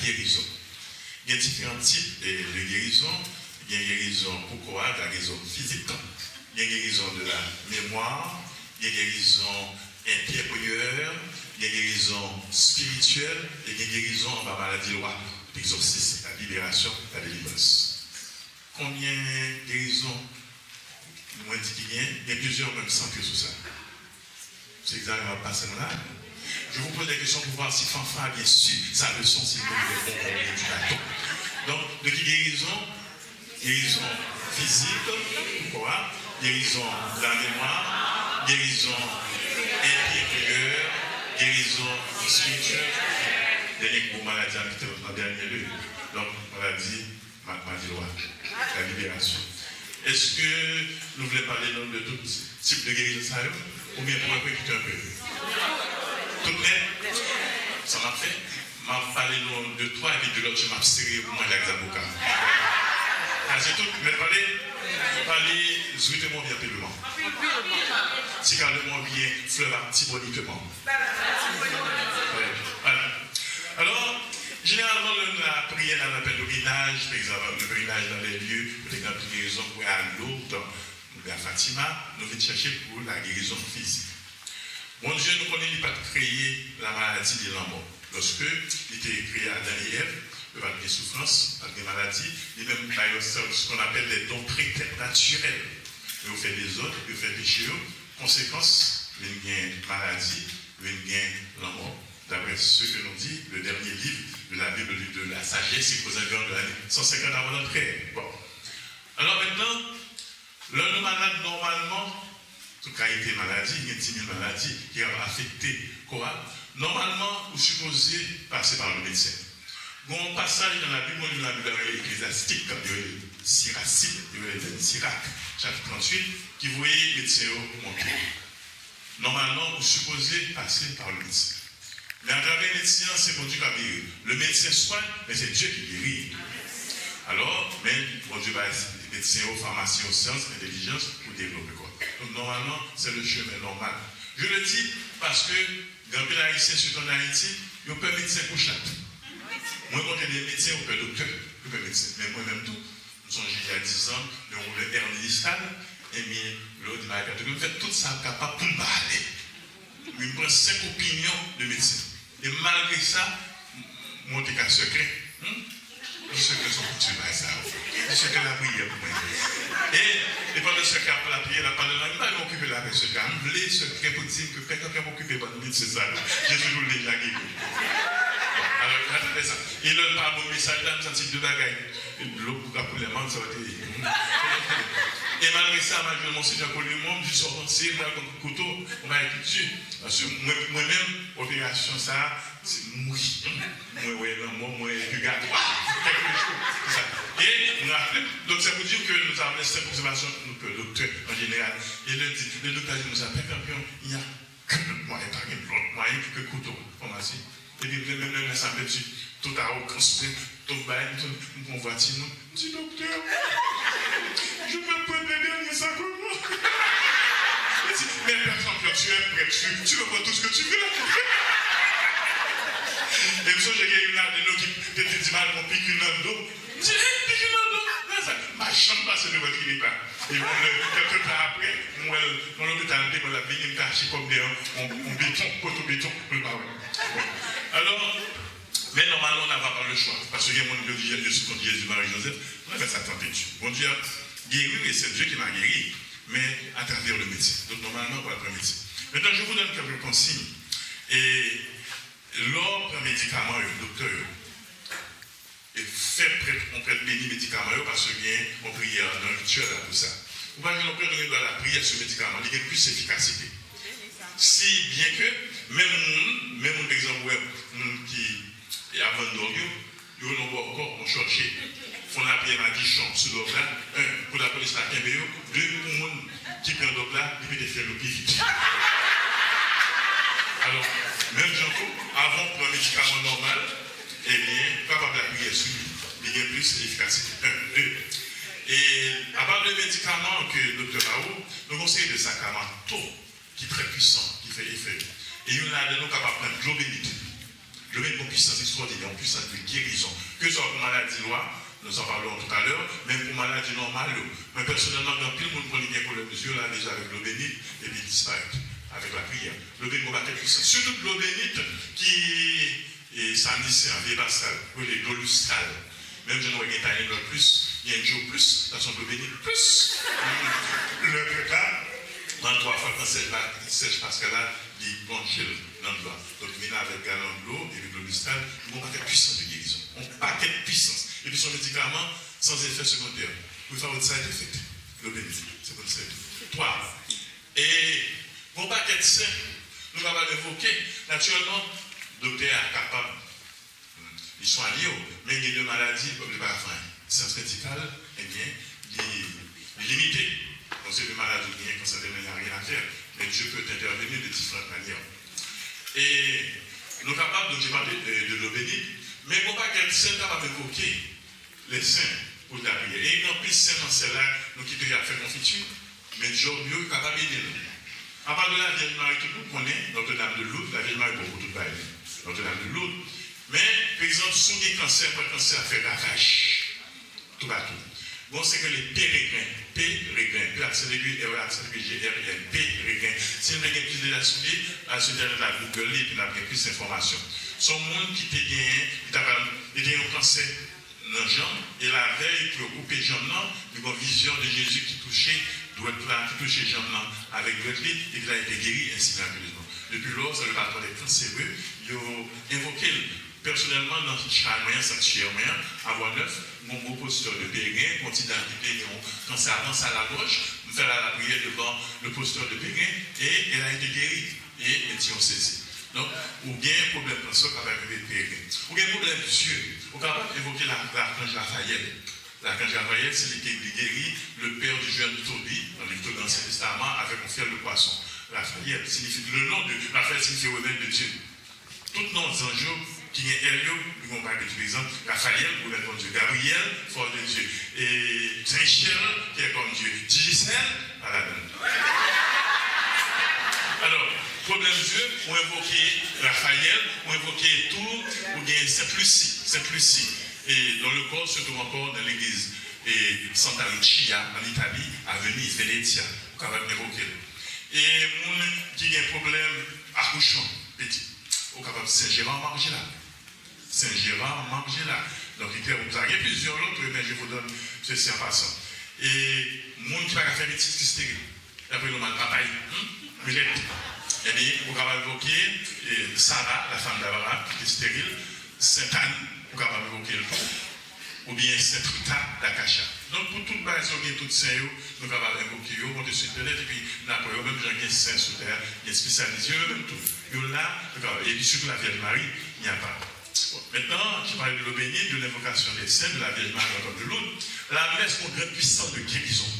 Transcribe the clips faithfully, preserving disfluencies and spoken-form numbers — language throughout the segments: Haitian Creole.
gerizon. Gen diferan tip de, de gerizon. Gen gerizon pou kò a, la gerizon fizik. Gen gerizon de la memwa. Gen gerizon enteryè. Gen gerizon espirityèl. E gen gerizon anba maladi lwa. Egzòsis, la liberasyon, la delivrans. Konbyen gerizon mwen di ki gen? Gen plizyè, mwen m santre sou sa. Se egzamen w ap pase m la. Je vous pose des questions pour voir si Fanfan a bien su sa leçon, si nou gen bon konbyen di baton. Donk, de ki gerizon? Gerizon fizik, kò a, gerizon la memwa, gerizon enteryè, gerizon espirityèl. Dènye gwo maladi a ki te an dènye lye. Donk, maladi Ma-, Madilwa, la liberasyon. Èske nou vle pale nou de tout tip de gerizon sa yo? Oubyen pou enpe kite enpe? Tout nèt? Sa m ap fè? M ap pale nou de twa, epi de lòt yo m ap sere pou manje ak zaboka. Sa se tout nèt pale? Pale, zwite mwen byen, pile mwen. Ti kale mwen byen, flèv ak ti bònite mwen. Vwala. Alò, jeneralman, lè nou nan lapriyè, nan, nan pelerinaj, pa egzanp, le pèlerinaj dans les lieux, kote gen anpil gerizon, pou al Lourdes, nou gen Fatima, nou vin chèche pou la gerizon fizik. Bondye, nou konnen li pa t kreye lamaladi ni lanmò. Lòske li te kreye Adan e Èv, yo pa t gen soufrans, pa t gen maladi, li menm bay yo sa, ce qu'on appelle les dons prétèpnatirèl. Yo fè dezòd, yo fè peche yo, konsekans, vin gen maladi, vin gen lanmò. D'après ce que nous dit le dernier livre de la Bible, le livre de la sagesse, c'est aux environs de l'année cent cinquante avant notre ère. Bon. Alors maintenant, lè nou malad nòmalman, tout kalite maladi, gen dix mille maladi ki ap afekte kò a. Nòmalman, ou sipoze pase pa le medsen. Gen yon pasaj nan Labib, mwen li nan Labib la, rele Eklezyastik, yo rele Siracide, yo rele Sirac, chapit tranntuit, ki voye medsen yo monte. Nòmalman, ou sipoze pase pa le medsen. Men atravè medsen an, se Bondye k ap geri. Le médecin soigne, mais c'est Dieu qui guérit. Alò, men Bondye bay medsen yo, famasyen yo, syans, entèlijans pou devlope kò. Donk, nòmalman, c'est le chemin normal. Je le dis parce que gen anpil Ayisyen, sitou an Ayiti, yo pè medsen pou chat. Mwen konnen de medsen, yo pè doktè, yo pè medsen. Men mwen menm tou, m sonje il y a dix ans, lè m ouvè hernie discale, ebyen, lè yo di m al pè doktè, m fè tout sa m kapab pou m pa ale. Wi, m pran senk opinyon de medsen. E malgre sa, m, mwen te ka sekrè. Hmm? Di sekrè se yon koutim bagay sa yo. Di sekrè lapriyè pou mwen. E, e pandan sekrè ap lapriyè, l ap pale nan lang, m pa vle okipe l avèk sekrè. M vle sekrè pou di m ke pè kankan ap okipe bann medsen sa yo. Jezi tou deja geri. Bon, alò, gade sa. E lè l pa ban m mesaj la, m santi de bagay. E dlo pou ka koule, man, sa te ye. E malgre sa, m al jwenn Monsenyè Colimon, m di sa w panse, m pral pran kout kouto, m bay piti. Paske mwen, mwen menm, operasyon sa a, se mouri. Mwen wè lanmò, mwen wè pigatwa, kèlkeswa. Se sa. E m raple, donc c'est pour dire que nous avons les cinq observations, nou pè doktè an jeneral. E lè di, le doktè di nou sa, pè kanpyon, il y a Mwen pa gen lòt mwayen ke kouto, famasi. Epi m te menm nan sa, m te di, tout awogans mwen, tout bagay, m te, m pran vwati nou. M di, doktè, je vais prendre les derniers sacrements. Li di, mais père Jean-Pierre, tu es prêtre, tu, tu peux prendre tout ce que tu veux. E m sonje gen youn ladan nou ki te di, di m al pran piki nan do. M di, eh, piki nan do, nan sa. M pa janm pase devan klinik la. E bon, lè, kèlke tan apre, m wè l nan lopital, m te wè l ap vini, m te achte kòm de yon, yon, yon beton, poto beton, pou l pa wè m. Bon. Alò, men nòmalman, n ava pa le chwa. Paske gen moun ki di, je suis contre Jésus, Marie, Joseph. Mwen fè sa tante Dye. Bondye ap geri, e se Dye ki va geri, men atravè le medsen. Donk, nòmalman, ou pral pran medsen. Maintenant, je vous donne quelques consignes. E lè w pran medikaman yo, doktè yo, e fè prèt, yon prèt beni medikaman yo, paske gen yon priyè nan rityèl la pou sa. Ou pa jwenn yon prèt, ou gen dwa lapriyè sou medikaman, li gen plis efikasite. Si byen ke, menm moun, menm moun, pa egzanp, ou wè moun ki ap vann dwòg yo, yo rele yon bòkò, yon chòche. Fè yon lapriyè madichon sou dwòg la, en, pou lapolis pa kenbe yo, de, pou moun ki pran dwòg la, li pete fyèl yo pi vit. Alò, menm jan tou, avan w pran medikaman nòmal, ebyen, kapab lapriyè sou li, li gen plis efikasite. En, de. E, apa de medikaman ke doktè ba ou, nou gen yon seri de sakraman tou ki trè pwisan, ki fè efè yo. E youn ladan nou kapab pran dlo beni tou. Dlo beni gon pwisans ekstwòdinè, yon pwisans de gerizon. Keswa pou maladi lwa, nous en parlerons tout à l'heure, menm pou maladi nòmal yo. Mwen pèsonèlman, gen anpil moun konn li gen pwoblèm zye la deja avèk dlo beni, epi li disparèt avèk lapriyè. Dlo beni gon pakèt pwisans. Sitou dlo beni ki e, sa misye an vye Pascal, rele dlo listral. Menm jan nou wè gen Tylenol plis, gen Joe plis, sa se yon dlo beni plis. Lè pèp la, nan twa fwa tan sèch la, sèch Pascal la, li plonje l nan dlo a. Donk, vin avèk galon dlo, epi dlo listral, nou gon pakèt pwisans de gerizon. Yon pakèt pwisans. Epi se yon medikaman sans effet secondaire. Without side effect. Dlo beni. Se pou sèt. Twa. E gon pakèt sen nou kapab envoke. Natirèlman, doktè a kapab li swanye w, men gen de maladi, li pa ka fè anyen. Syans medikal, ebyen, li, li limite. Bon, se de maladi ou genyen, kansè de ren, y a rien à faire. Mais Dieu peut intervenir de différentes manières. E nou kapab, nou te pale de, de dlo beni, men gon pakèt sen kapab envoke. Lè sen pou l ta priye. E gen anpil sen nan syèl la, nou kite y ap fè konfiti, men djòb yo kapab ede nou. Apa de la Vyèj Mari, tout moun konnen Notre-Dame de Lourdes, la Vyèj Mari bon pou tout bagay, Notre-Dame de Lourdes. Men, pa egzanp, si w gen kansè, pwen kansè ap fè ravaj toupatou. Bon, se ke le pèregren, pèregren, P aksent egi, R E aksent egi, G R E N, pèregren. Si nou vle gen plis detay sou li, al sou entènèt la, Google li, epi n ap gen plis enfòmasyon. Se yon moun ki te genyen, li ta pral, li te gen yon kansè nan janm, e lavèy pou yo koupe janm nan, li gen yon vizyon de Jezi ki touche dwèt la, ki touche janm nan avèk dwèt li, epi la, li te geri ensi miraculezman. Depi lò, sa le patwon de kansere, yo envoke l. Pèsonèlman, nan chay mwen an, sanktyè mwen an, a Bwa Nèf, m gon gwo postè de pèregren, gon ti dam ki te gen yon kansè avan sa lalonj, m fè la lapriyè devan le postè de pèregren, e elle a été guérie. E, e ti yon sezi. Donk, ou gen pwoblèm kansè, ou kapab envoke pèregren. Ou gen pwoblèm zye, ou kapab envoke la, lakanj Rafayèl. Lakanj Rafayèl, se li ki li geri le père du jeune Toby, nan liv Toby Ansyen Testaman, avèk yon fyèl de pwason. Rafayèl siyifi le nom de, Rafayèl siyifi remèd de Dieu. Tout non zanj yo ki gen L yo, nou gen yon pakèt, pa egzanp, Rafayèl, remèd Bondye, Gabriyèl, fòs de Dye, e Michèl, kè kòm Dye, Dijisèl, pa ladann. Alò, pwoblèm zye, ou envoke Rafayèl, ou envoke tou, ou gen Sent Lisi, Sent Lisi, e dans le corps, surtout encore dans l'église, e Santa Lucia, an Itali, a Venise, Venezia, ou kapab envoke l. E moun ki gen pwoblèm akouchman, pitit, ou kapab Sen Jera Marjela. Sen Jera Marjela. Donk, li trè bon pou sa. Gen plizyè lòt, men je vous donne ceci en passant. E moun ki pa ka fè pitit, ki steril. Dapre nou mal papay. Hmm? Milèt. Ebyen, ou kapab envoke, e, Sara, la femme d'Abraham, ki te steril. Sent Ann, ou kapab envoke l tou. Oubyen Sent Rita d'Acacha. Donk, pou tout bagay sa yo, gen tout sen yo, nou kapab envoke yo, monte sou entènèt, epi n ap wè yo, menm jan gen sen sou tè a, gen espesyalize yo, yo menm tou. Yo la, yo kapab. Epi sitou la Vierge Marie, il n'y a pas. Bon, maintenant, tu parlais de l'eau bénie, de l'invocation des saints, de la Vierge Marie, Notre-Dame de Lourdes. La messe, une grande puissance de guérison.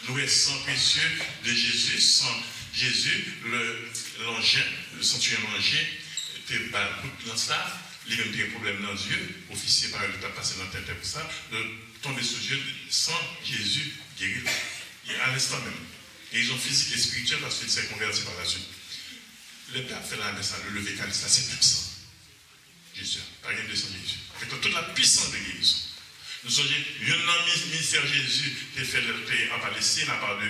Nou wè san presye de Jezi, san Jezi, le, l'ange, le centurion l'ange, te ba l kout lans la, li menm te gen pwoblèm nan zye, ofisye parèy li t ap pase nan tenten pou sa, yo tonbe sou zye, san Jezi geri l. E a lenstan menm, gerizon fizik e espirityèl, paske l se konvèti pa la swit. Lè pè ap fè lamès la, le lever calice la, se menm san. Jezi a. Pa gen de san Jezi. Avèk tout la puissance de guérison. Nou sonje, youn nan mi-, ministè Jezi te fè lè l te an Palestin, apa de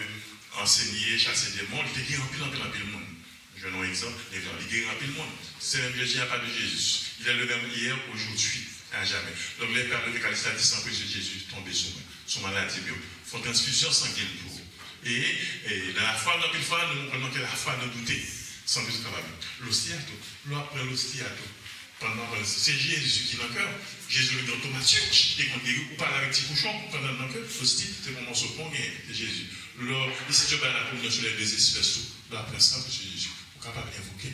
ansenye, chase demon, li te geri anpil, anpil, anpil moun. Nou jwenn yon egzanp, li geri anpil moun. Se menm Jezi a, pas de Jésus. Il est le même hier, aujourd'hui, et à jamais. Donk, lè pè a leve kalis la, di san presye Jezi tonbe sou mwen, sou maladi m yo. Fè yon transfizyon sangen pou ou. E, e, nan lafwa, anpil fwa, nou konn manke lafwa, nou doute. San Jezi kapab. Losti a tou. Lè w ap pran losti a tou. Pandan w ap pran losti, se Jezi ki nan kè w. Jezi, le grand thaumaturge, li konn geri. Ou pale avèk ti kouchon, pandan l nan kè w, losti, se yon mòso pon genyen, se Jezi. Lè w, isit yo bay la communion sur les deux espèces tou. Lè w ap pran san, se Jezi. Ou kapab envoke.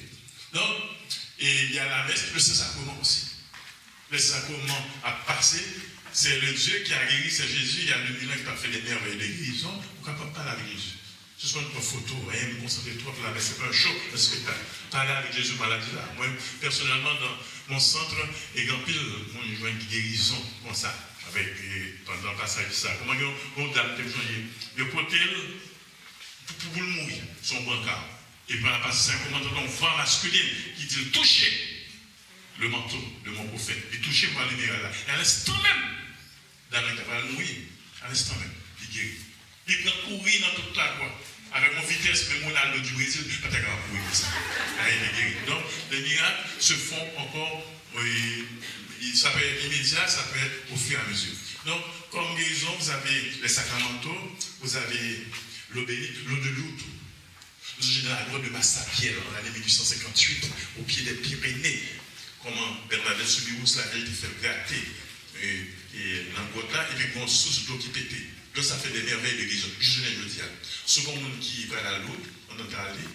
Donk, e, il y a la messe, le Saint-Sacrement aussi. Lè sakraman ap pase, c'est le Dieu qui a guéri, c'est Jésus, il y a deux mille ans ki t ap fè des merveilles de guérison, ou kapab pale avèk Jezi. Sispann pran foto, anyen, nou konsantre twòp la, men se pa yon show, un spectacle. Pale avèk Jezi, maladi la. Mwen, pèsonèlman, dans mon centre, e gen anpil moun jwenn gerizon konsa, avèk, e, pandan pasaj sa. Kòman gen yon, yon dam te sonje, yo pote l pou, pou, pou l mouri, sou yon branka. E pandan pasaj sa, kòman tande yon vwa maskilin ki di l touche. le manteau de mon prophète. Li touche bwa mineral la. E a lenstan menm, Damian ta pral mouri. A lenstan menm, li geri. Li pran kouri nan tout lakwa. Avèk yon vitès, menm Ronaldo du Brésil pa ta kapab kouri konsa. Ayi, li geri. Donc, les miracles se font encore, oui, ça peut être immédiat, ça peut être au fur et à mesure. Donc, comme guérison, vous avez les sacramentaux, vous avez l'eau bénite, l'eau de Lourdes. Nous sommes dans la grotte de Massabielle en l'année mille huit cent cinquante-huit, au pied des Pyrénées, kòman Bernadette Soubirous Lavèy te fè l grate, e, e, nan gwòt la, epi gen yon sous dlo ki pete. Dlo sa fè de mèvèy de gizon, jis jounen jodi a. Si w gen yon moun ki pral a Loud, pandan w ta ale,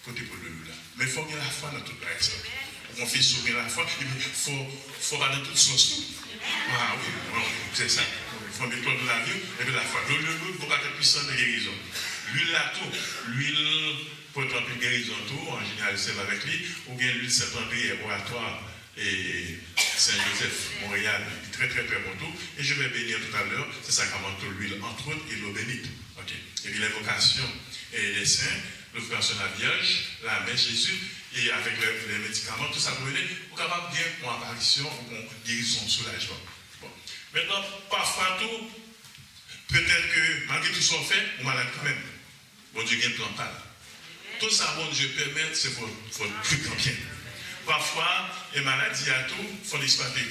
pote pou l dlo Loud la. Men fò w gen lafwa nan tout bagay sa yo. Ou konfese, w gen lafwa, epi fò, fò w pa nan tout sòs tou. A wi, wi, wi, se sa. Fò w gen tout lavi w, epi lafwa. Dlo Loud, gon pakèt pwisans de gerizon. Lwil la tou, lwil pote anpil gerizon tou, an jeneral, sèvi avèk li. Ou gen lwil Sent Andre, Oratoire, e Saint Joseph, Montréal, li trè, trè, trè bon tou. E je vais bénir tout à l'heure, se sacramentaux, l'huile, entre autres, et l'eau bénite. Ok. Epi l'invocation, e les saints, l'offrande à la Vierge, la messe, Jésus, e avèk les, les médicaments, tout sa pou ede, ou kapab gen yon aparisyon, yon gerizon, soulajman. Bon. Mentnan, pafwa tou, petèt ke malgre tout sa w fè, ou malad kanmenm. Bondye gen plan pa l. Tout sa Bondye pèmèt, se pou, pou pli gran byen. Pafwa, e maladi a tou, fò n eksplwate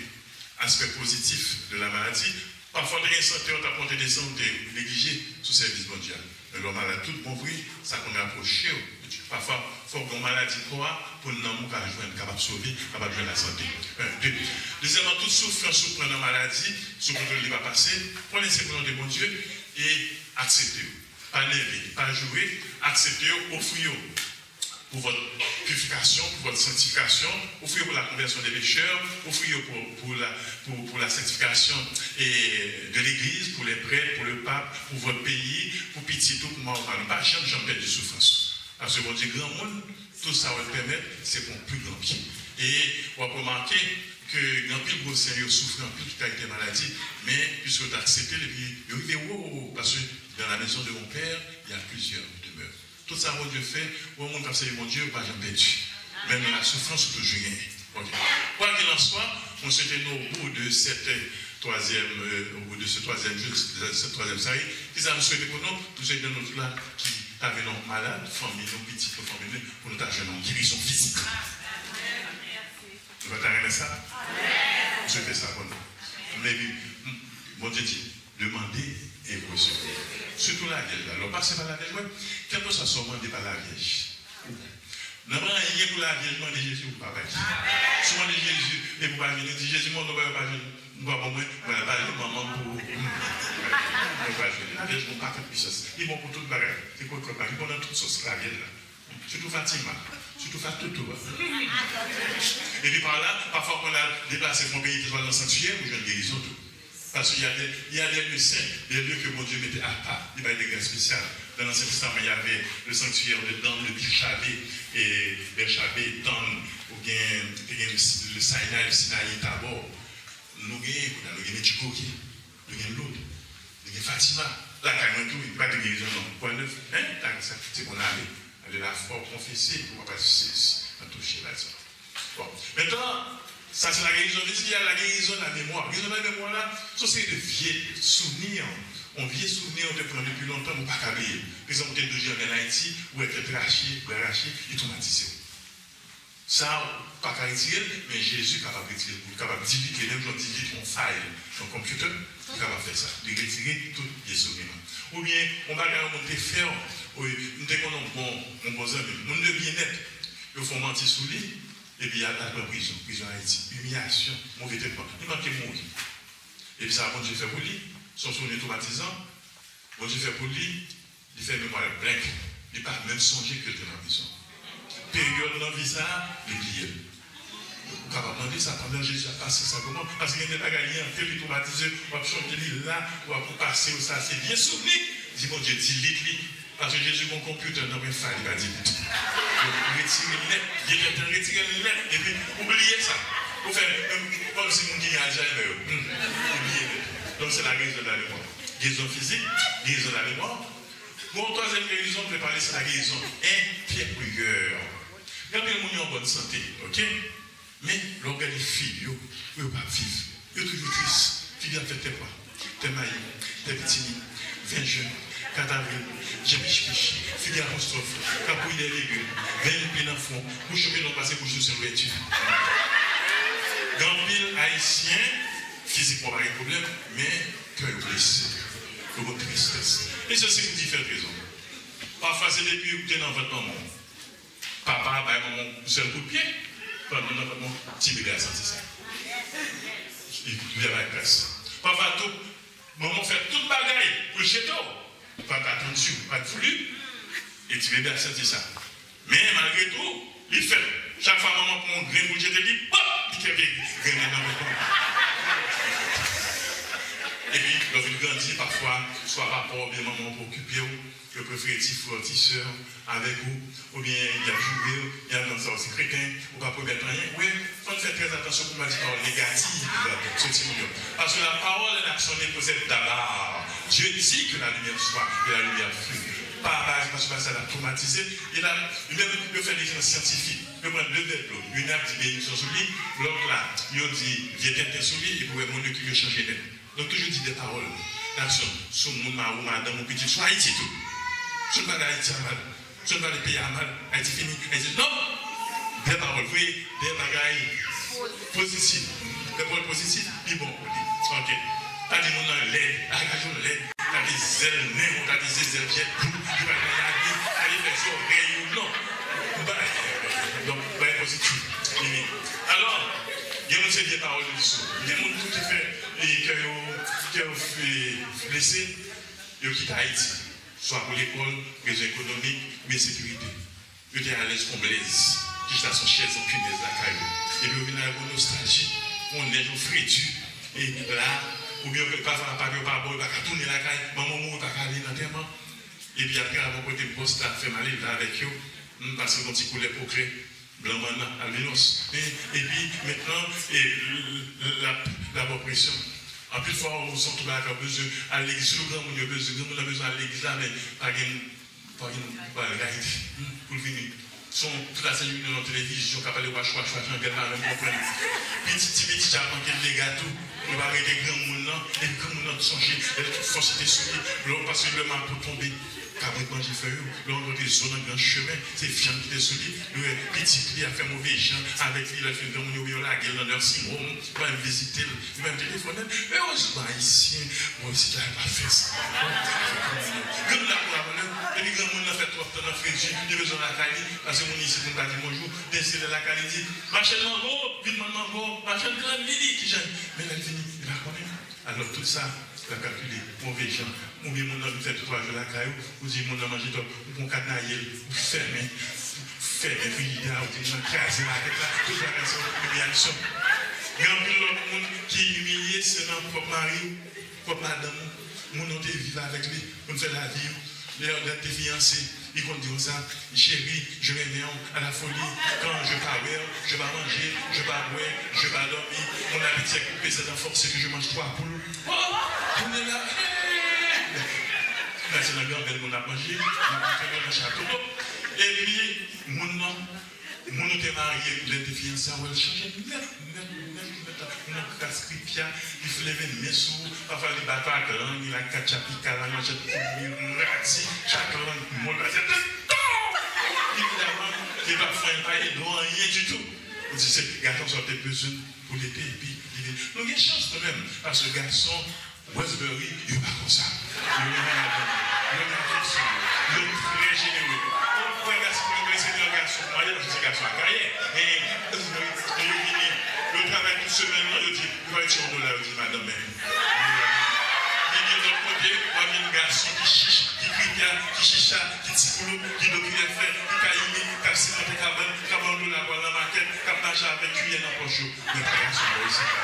aspè pozitif de la maladie. Pafwa, w te gen sante, w t ap monte desann, w te neglije sou sèvis Bondye a. Men lè w malad tout bon vre, sa konn rapwoche w de Dye. Pafwa, fòk gen yon maladi kò a pou nanm ou ka jwenn, kapab sove, kapab jwenn lasante. Yon, de. Dezyèmman, tout soufrans ou pran nan maladi, sou kontwòl li pa pase, konnen se volonte Bondye e aksepte yo. Pa nève, pa joure, aksepte yo, ofri yo pour votre purification, pour votre sanctification, ofri yo pour la conversion des pécheurs, ofri yo pour, pour la, pour, pour la sanctification et de l'Église, pour les prêtres, pour le pape, pour votre pays, pour pitit ou, pour mari ou, pa janm, janm pèdi soufrans. Paske Bondye granmoun, tout sa w ap pèmèt, se pou yon pli gran byen. E w ap remake ke gen anpil gwo sen yo soufri anpil tout kalite maladi, men piske yo te aksepte l, epi yo rive wo, wo, wo, paske dans la maison de mon père, il y a plusieurs demeures. Tout sa Bondye fè, ou yon moun k ap sèvi Bondye, ou pa janm pèdi. Menm nan la soufrans, ou toujou genyen. Ok. Quoi qu'il en soit, mwen swete nou, au bout de cette troisième, euh, au bout de ce troisième jeûne, de cette troisième série, ki sa m swete pou nou? M swete nou tout la ki ta vin nou malad, fanmi nou, pitit nou, fanmi nou, pou nou ta jwenn yon gerizon fizik. Nou pa ta renmen sa? M swete sa pou nou. Men, m, Bondye di, demandez et vous recevrez. Sitou Lavyèj la. Lè w pase pa Lavyèj, wè, kèlkeswa sa w mande pa Lavyèj. Nan pa anyen pou Lavyèj, mande Jezi pou pa bay. Si w mande Jezi, epi w pa jwenn, di, Jezi, mwen, non, pa jwenn, m pa bon, mwen, mwen, pa jwenn manman m pou, mwen, pa jwenn. Lavyèj gon pakèt pwisans. Li bon pou tout bagay. Li bon pou tout bagay. Li bon nan tout sòs, Lavyèj la. Sitou Fatima, sitou Fatoutou a. Epi pa la, pafwa pou n al deplase pou yon peyi ki swa nan sanktiyè pou jwenn gerizon tou. Paske y a des, y a des lieux saints, des lieux que Bondye mete apa, li bay degre espesyal. Dans l'Ancien Testament, il y avait le sanctuaire de Dan, de Bichabé, et Bèchabé, Dan, ou gen, te gen le, le Sinai, le Sinaï, Tabor. Nou gen, kounye a, nou gen Medjugorje. Nou gen Loud, nou gen Fatima. Lakay mwen tou, li pa gen gerizon non. Pwen nèf, en, lakay sa, se pou n ale. Ale lafwa w konfese pou w pa pati nan touche la sa. Bon, mentnan, sa se la guérison physique, il y a la guérison de la mémoire. Guérison de la mémoire la, se yon seri de vye souvni, yon vye souvni ou te pran depi lontan, ou pa ka bliye. Pa egzanp, ou te dwe janbe ann Ayiti, ou wè tèt rache, bra rache, li twomatize w. Sa, ou pa ka retire l, men Jezi kapab retire l pou ou. Li kapab delete, menm jan w delete yon file nan konpitè, li kapab fè sa. Li retire tout vye souvni nou. Oubyen, yon bagay yon moun te fè w, wi, m te konn yon bon, yon bon zanmi m, moun de byennèt, yo fè yon manti sou li, epi l al pran prizon, prizon Ayiti. Imiyasyon, move tretman. Li manke mouri. Epi sa Bondye fè pou li, se yon souvni twomatizan, Bondye fè pou li, li fè memwa l blank. Li pa menm sonje ke l te nan prizon. Peryòd nan vi sa a, li bliye l. Ou kapab mande sa pandan Jezi ap pase senpleman. Paske gen de bagay li antre, li twomatize, w ap chonje li la, w ap pase yo, sa se vye souvni. Di Bondye, delete li. Paske Jezi gon konpitè nan men fay li pa delete. Yo retire l nèt, vye tenten retire l nèt, epi ou bliye sa. Ou fè menm kòmsi moun ki gen Alzheimer yo. Hmm. Ou bliye nèt. Donk se la guérison de la mémoire. Guérison physique, guérison de la mémoire. Bon, twazyèm gerizon, m vle pale, se la guérison intérieure. Gen anpil moun yo an bòn sante, ok? Men, lè w gade figi yo, yo p ap viv. Yo toujou tris. Figi ap fè tè pwa, tè mayi, tè pitimi, ven jen, kat avril, je pich pich, figi apostwòf, k ap bouyi dèyè legim, ven pli nan fwon, bouch yo pi long pase bouch Toussaint Louverture. Gen anpil Ayisyen, fizikman pa gen pwoblèm, men kè yo blese. Yo gon tristès. E sesi pou diferan rezon. Pafwa, se depi ou te nan vant manman w. Papa bay manman yon sèl kout pye, pandan nan vant manman, ti bebe a santi sa. Li, li bay plas. Pafwa tou, manman fè tout bagay pou l jete w. Pa t atann si w, pa t voulu, e ti bebe a santi sa. Men, malgre tou, li fèt. Chak fwa manman pran yon grenn pou l jete, li, pòp, li kenbe grenn nan nan vant manman. Epi, lè w vin grandi, pafwa, swa papa w oubyen manman w pa okipe w, yo prefere ti frè w, ti sè w avèk ou, oubyen y ap joure w, y ap di sa w se kreten, ou pa pwomèt anyen. Wi, fò n fè trè atansyon pou n pa di pawòl negatif sou timoun yo. Parce que la parole est l'action déposée d'abord. Dieu dit que la lumière soit, et la lumière fut. Pa baz, paske sa l ap twomatize. E la, li menm, yo fè de jan syantifik. Yo pran de vè dlo. Youn ap di benediksyon sou li, lòt la, yo di vye tenten sou li, epi w wè moun yo ki yo chanje nèt. Donk, toujou di de pawòl, d'action, sou moun, mari w, madanm ou, pitit, sou Ayiti tou. Si w pale Ayiti a mal, si w pale peyi a mal, Ayiti fini, Ayiti, non! De pawòl vre, de bagay pozitif. De pawòl pozitif, pi bon pou li. Ok. Pa di moun nan lèd, pa di moun lèd, pa di zèl nen w, pa di zèl pyè, pou, li pa gen lavi, pa di fè zòrèy ou, non. Bagay, donk, bagay pozitif. Alò, gen moun se vye pawòl yo di sou. Gen moun tou ki fè e kè yo, kè yo, e, blese, yo kite Ayiti, swa pou lekòl, rezon ekonomik, oubyen sekirite. Yo te alèz kon blèz, ki chita sou chèz an pinèz lakay yo. Epi yo vin la, yo gon nostalji, yon nèj, yon fredi. E la, oubyen yo, papa, papa yo pa bon, yo pa ka tounen lakay, manman mouri, yo pa ka ale nan antèman. Epi apre, avè kote bòs la fè malelve avèk yo, hmm, paske gon ti koulè po klè. Blan mannan, albinos. E, epi, mentnan, e, l, l, l ap, l ap ba w presyon. Anpil fwa, ou santi w lakay, ou bezwen al legliz. Sitou granmoun yo bezwen, granmoun nan bezwen al legliz la, men pa gen, pa gen, pa gen ride, hmm, pou l vini. Se yon, tout la Sent Jounen nan televizyon k ap pale wach, wach, wach, nan gèt pa menm konprann. Pitit, ti pitit, ap manke l de gato. Yo pa rete granmoun nan, epi granmoun nan sonje, lè tout fòs te sou li, lè w pase lè mapo tonbe, kabrit manje fèy yo, lè w rankontre zo nan gran chemen, se vyann ki te sou li, yo wè pitit li ap fè move jan avèk li, lè l fin granmoun yo, yo lage l nan nursing home, yo pa menm vizite l, yo pa menm telefone l. Erezman Ayisyen, bò isit la, yo pa fè sa. Granmoun la pran valè, epi granmoun nan fè twòp tan nan fredi, li bezwen lakay li, paske moun isit, moun pa di bonjou, men se lè lakay li di, mache mango, vin mango, mache grann, li di, kijan, men lè l vini, li pa konnen. Alò, tout sa, l ap kalkile, move jan. Oubyen moun nan vin fè de twa jou lakay ou, ou di moun nan manje twòp, ou pran kadnayè l, ou fèmen, fèmen frijidè a, ou di moun nan kraze makèt la, tout bagay sa yo, imiliasyon. Gen anpil lòt moun ki imilye, se nan pwòp mari w, pwòp madanm ou, moun ou te viv avèk li, moun fè lavi ou, lè, lè te fiyanse, li konn di konsa, chérie, je renmen w à la folie. Kan je pa wè w, je pa manje, je pa bwè, je pa dòmi. Mon appétit est coupé, c'est un forcé que je mange trois poules. Oh! Kounye la, hey! Nan se nan granmèl moun ap manje, nan fè nan chato. Epi, moun nan, moun ou te marye, lè te fiyanse a, wè l chanje nèt, nèt, nèt, nèt. Moun nan kras kripya, li leve men sou ou, pafwa li bat ak lang, li ak katcha pika, la manchèt kouri, rati, chak lang mòd, la se tout. Evidaman, li pa fè anyen, pa ede w anyen ditou. Ou di, se gason sa w te bezwen pou l ede, epi li vin. Nou gen chans nou menm, paske gason Westbury, yo pa konsa. Yo renmen madanm yo, yo renmen afeksyon yo, yo trè jenere. Ou kwè gason, mwen kwè se yon gason, mwen se gason a kayè. Men, yo vini, yo travay tout semèn nan, yo di, yo pa retire yon dola, yo di, madanm, men. Men gen lòt kote, w ap jwenn gason ki chich, ki kripya, ki chicha, ki ti koulout, ki do ki lè fè, ki ka ime, k ap simante kabann, k ap ba w dola pou al nan makèt, k ap mache avèk kiyè nan pòch yo. Men pa gason bò isit la.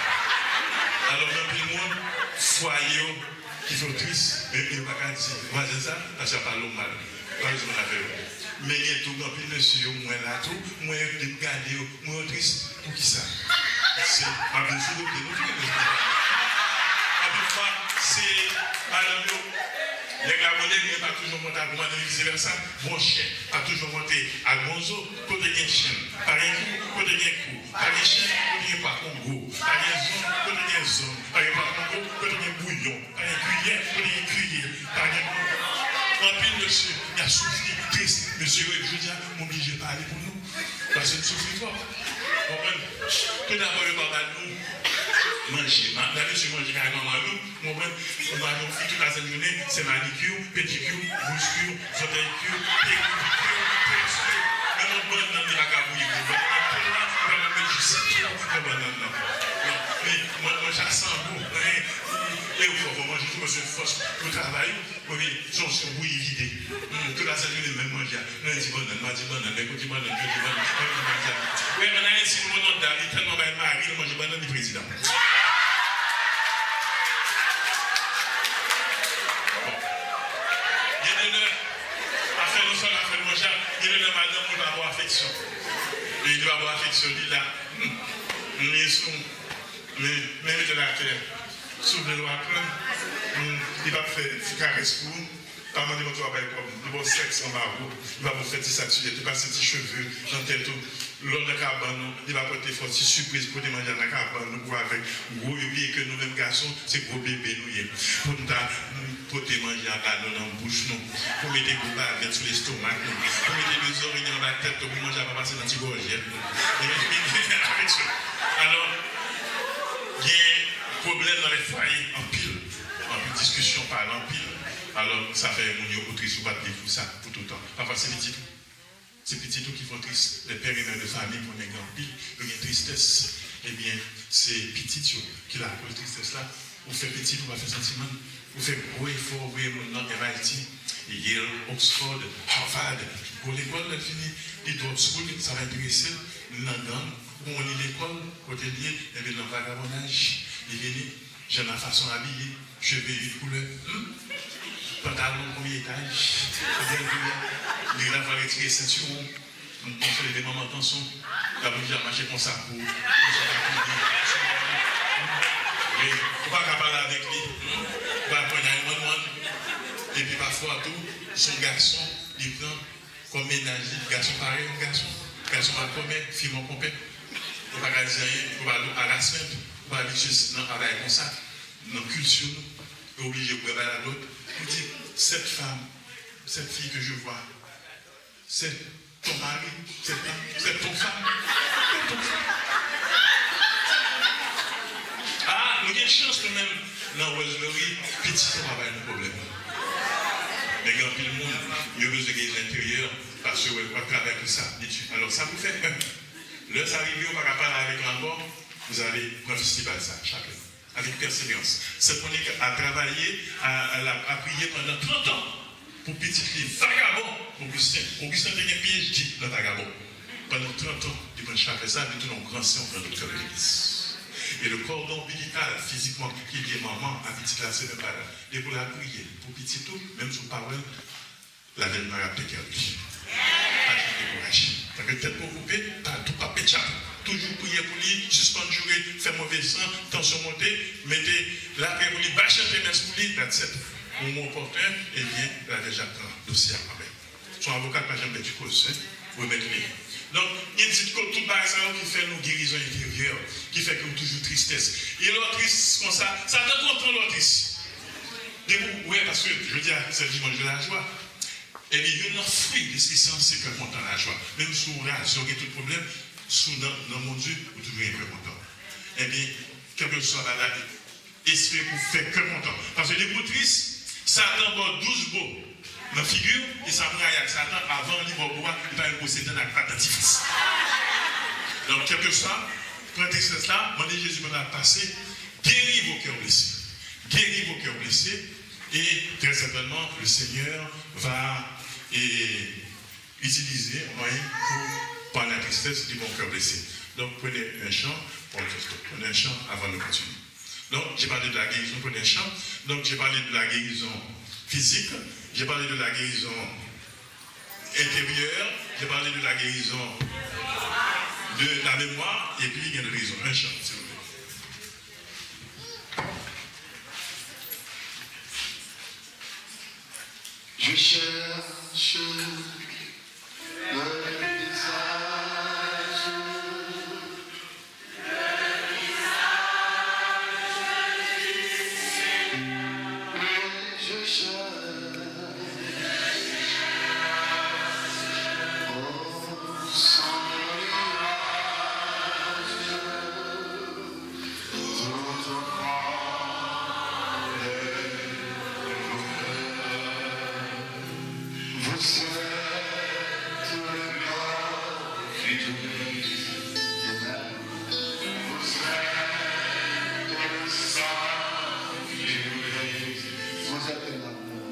Alò, gen anpil moun, fwaye yo ki fè w tris, men yo pa ka di vwazen sa, paske y ap pale w mal. Pa bezwen moun avè yo. Men gen tou, gen anpil mesye yo, mwen la tou, mwen yo, lè m gade yo, mwen yo tris. Poukisa? Se, m ap vin sou do pye nou tou, mesye. Anpil fwa, se madanm yo. Nèg la mande, li pa toujou monte ak mwen, e vice versa. Bon chen pa toujou monte ak bon zo. Kote gen chen, pa gen kou, kote gen kou, pa gen chen, kote gen pa kongo, pa gen zong, kote gen zong, pa gen pa kongo, kote gen bouyon, pa gen kiyè, kote gen kiyè, pa gen kongo. Anpil mesye, y ap soufri, tris. Mesye yo, jodi a, m oblije pale pou nou. Paske n soufri twòp. Konprann? Tou dabò, yo pa ba nou manje. Ma-, gade mesye manje kay manman nou. Ou konprann? Ou pa gen yon fi tout la sent jounen, se manikir, pedikir, bouch kur, zòtèy kur, peri kur, trespe. Menm yon bannann li pa ka bouyi pou li. Bannann nan tou la, li pa ka met jis tou nan bannann nan. Men, manje a san gou. E ou fò, fò manje tou, paske fòs pou travay ou. Wi, se yon, se yon bouyi vide. Hmm, tout la sent jounen menm manje a. Lendi bannann, madi bannann, mèkredi bannann, jedi bannann, vandredi bannann. Wi, an Ayiti, pou moun nan dam, li tèlman bay mari l manje bannann, li prezidan. Bon. Gen de lè, afè nou sòl, afè nou manje a, gen de lè madanm ou pa ba w afeksyon. E li pa ba w afeksyon, li la. Hmm. Li sou, men, men mete l atè. Si w vle l w a pran, hmm, li p ap fè ti karès pou ou. Pa mande mwen twò bay kòb. Li ba w sèks anba po. Li pa ba w fè ti satilèt. Li pase ti cheve nan tèt ou. Lè w nan kabann ou, li pa pote fè w ti sipriz, pote manje a nan kabann ou pou avèk gwo yo bliye ke nou menm gason, se gwo bebe nou ye. Pou n ta, hmm, pote manje a ba nou nan bouch nou. Pou mete gwo bavèt sou lestomak nou. Pou mete de zòrye anba tèt nou pou manje a pa pase nan ti gòjèt nou. Alò, gen pwoblèm nan lè fwaye anpil. Anpil diskisyon, pale anpil. Alò, sa fè moun yo ou tris, ou pa t viv pou sa pou toutan. Pafwa, se pitit ou. Se pitit ou ki fè w tris. Les pères et mères de famille, konnen gen anpil, yo gen tristès. Ebyen, se pitit yo ki lakòz tristès la. Ou fè pitit, ou pa fè santiman. Ou fè gwo efò, ou voye moun nan M I T, Yale, Oxford, Harvard, gwo lekòl, lè l fini, li drop school, sa pa enterese l, li nan gang, ou konn li lekòl, kote l ye, ebyen nan vagabondaj, li vini, jan nan fason abiye, cheve uit koulè, hmm? Pantalon konbyen etaj, ebyen, li la fè retire sentiwon, m konn fè de manman kanson, l ap oblije ap mache konsa pou, konsa pa kouri. Wi, ou pa ka pale avèk li, hmm? Ou pa pran nine one one, epi pafwa tou, se yon gason, li pran kòm mennaj li, gason parèy yon gason. Gason pa kòmè, fi mò konpè. Ou pa ka di anyen, ou pa di w harassment, ou pa abitye nan bagay konsa. Nan kilti nou, yo oblije bwè bay la dòt. Ou di, cette femme, cette fille que je vois, c'est ton mari, c'est ta, c'est ton femme, c'est ton femme. Ah, nou gen chans nou menm nan West Lorry, pitit nou pa bay nou pwoblèm. Men gen anpil moun, yo bezwen gen enteryè, paske yo wè w ap travay pou sa. Alò, sa pou fè, lè sa rive, ou pa ka pale avèk l ankò, vous allez pran festival sa, chapèl, avec persévérance. Sè Monique a travaillé, a, elle a, a prié pendant trente ans pour pitit li vagabon, Augustin. Augustin te gen P H D nan vagabon. Pandan trant an, li pran chapèl sa, li tounen yon gran sen, yon gran doktè de legliz. E le cordon ombilical, fizikman, ki lye manman a pitit la, se menm bagay. Depi w la priye pou pitit ou, menm si w pa wè l, lavi l nan rapte kè li. Pa janm dekouraje. Paske tèt pou koupe, pa tou pa petchap. Toujou priye pou li, sispann joure, fè move san, tansyon monte, mete lapriyè pou li, ba chante mès pou li, that's it. Yon mo opòtèn, ebyen, la vèj ap pran dosye a kanmenm. Se yon avoka k pa janm pèdi koz, hein, remèt li. Donk, gen ti kote tout bagay sa yo ki fè nou gerizon enteryè, ki fè ke w toujou tristès. E lè w tris konsa, Satan kontan lè w tris. Depi w wè, paske jodi a, se dimanche de la joie. Ebyen, youn nan fwi Lespri Sen an, se kè kontan, lajwa. Menm si w raze, w gen tout pwoblèm, si w nan, nan Bondye, ou toujou gen kè kontan. Ebyen, kèlkeswa bagay, espere pou w fè kè kontan. Paske depi w tris, Satan ba w douz bo nan figi w, e sa pou rayi ak Satan, avan li ba w bo a, li pa menm bwose dan l ak pat dantifris. Donk, kèlkeswa, pran tristès la, mande Jezi pandan l ap pase, guéris vos cœurs blessés. Guéris vos cœurs blessés, et très certainement, le Seigneur va, et, utiliser un moyen pour parler à tristesse de mon cœur blessé. Donc, prenez un chant, prenez un chant avant de continuer. Donc, j'ai parlé de la guérison, prenez un chant. Donc, j'ai parlé de la guérison physique, j'ai parlé de la guérison intérieure, j'ai parlé de la guérison de la mémoire, et puis il y a une raison. Un chant, s'il vous plaît. Je cherche le visage, oui, je cherche, oh, son visage. Vous êtes le corps du Christ. Amen. Vous êtes le sang du Christ. Vous êtes l'amour.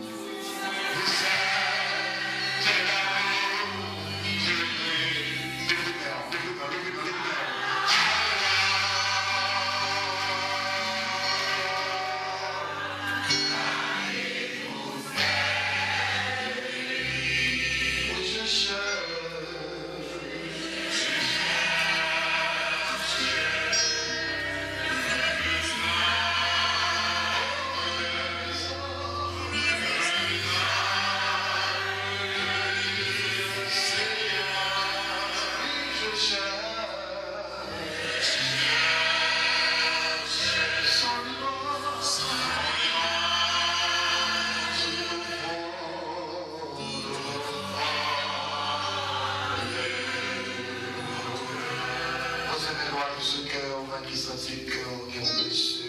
Poze men nou sou kè w, men ki santi kè w gen yon blesi.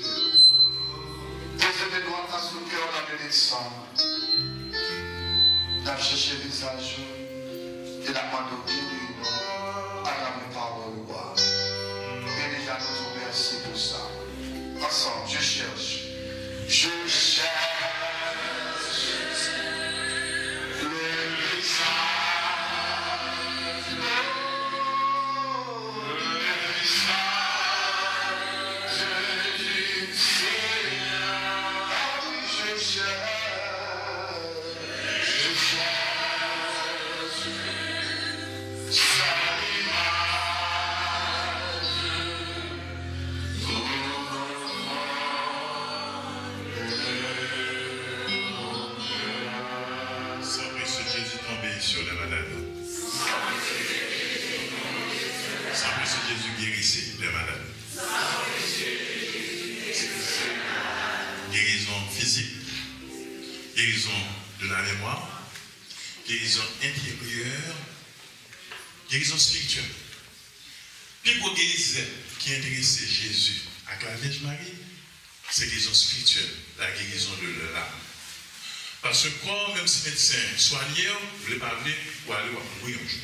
Poze men dwat la sou kè w, n ap desann. N ap chèche vizaj ou e n ap mande w beni nou atravè pawòl ou a. E deja nou di w mèsi pou sa. Ansanm, je cherche. Je cherche le visage, le visage du Seigneur. Ah oui, je cherche, je cherche sa imaj. Sang précieux de Jésus tombe sur les malades. Sang précieux de Jésus guérissez les malades. Guérison physique, guérison de la mémoire, guérison intérieure, guérison spirituelle. Pi gwo gerizè ki enterese Jezi ak Lavèj Mari, se gerizon espirityèl, la guérison de l'âme. Paske kò, menm si medsen swanye w, vle pa vle, w ale, w ap mouri yon jou.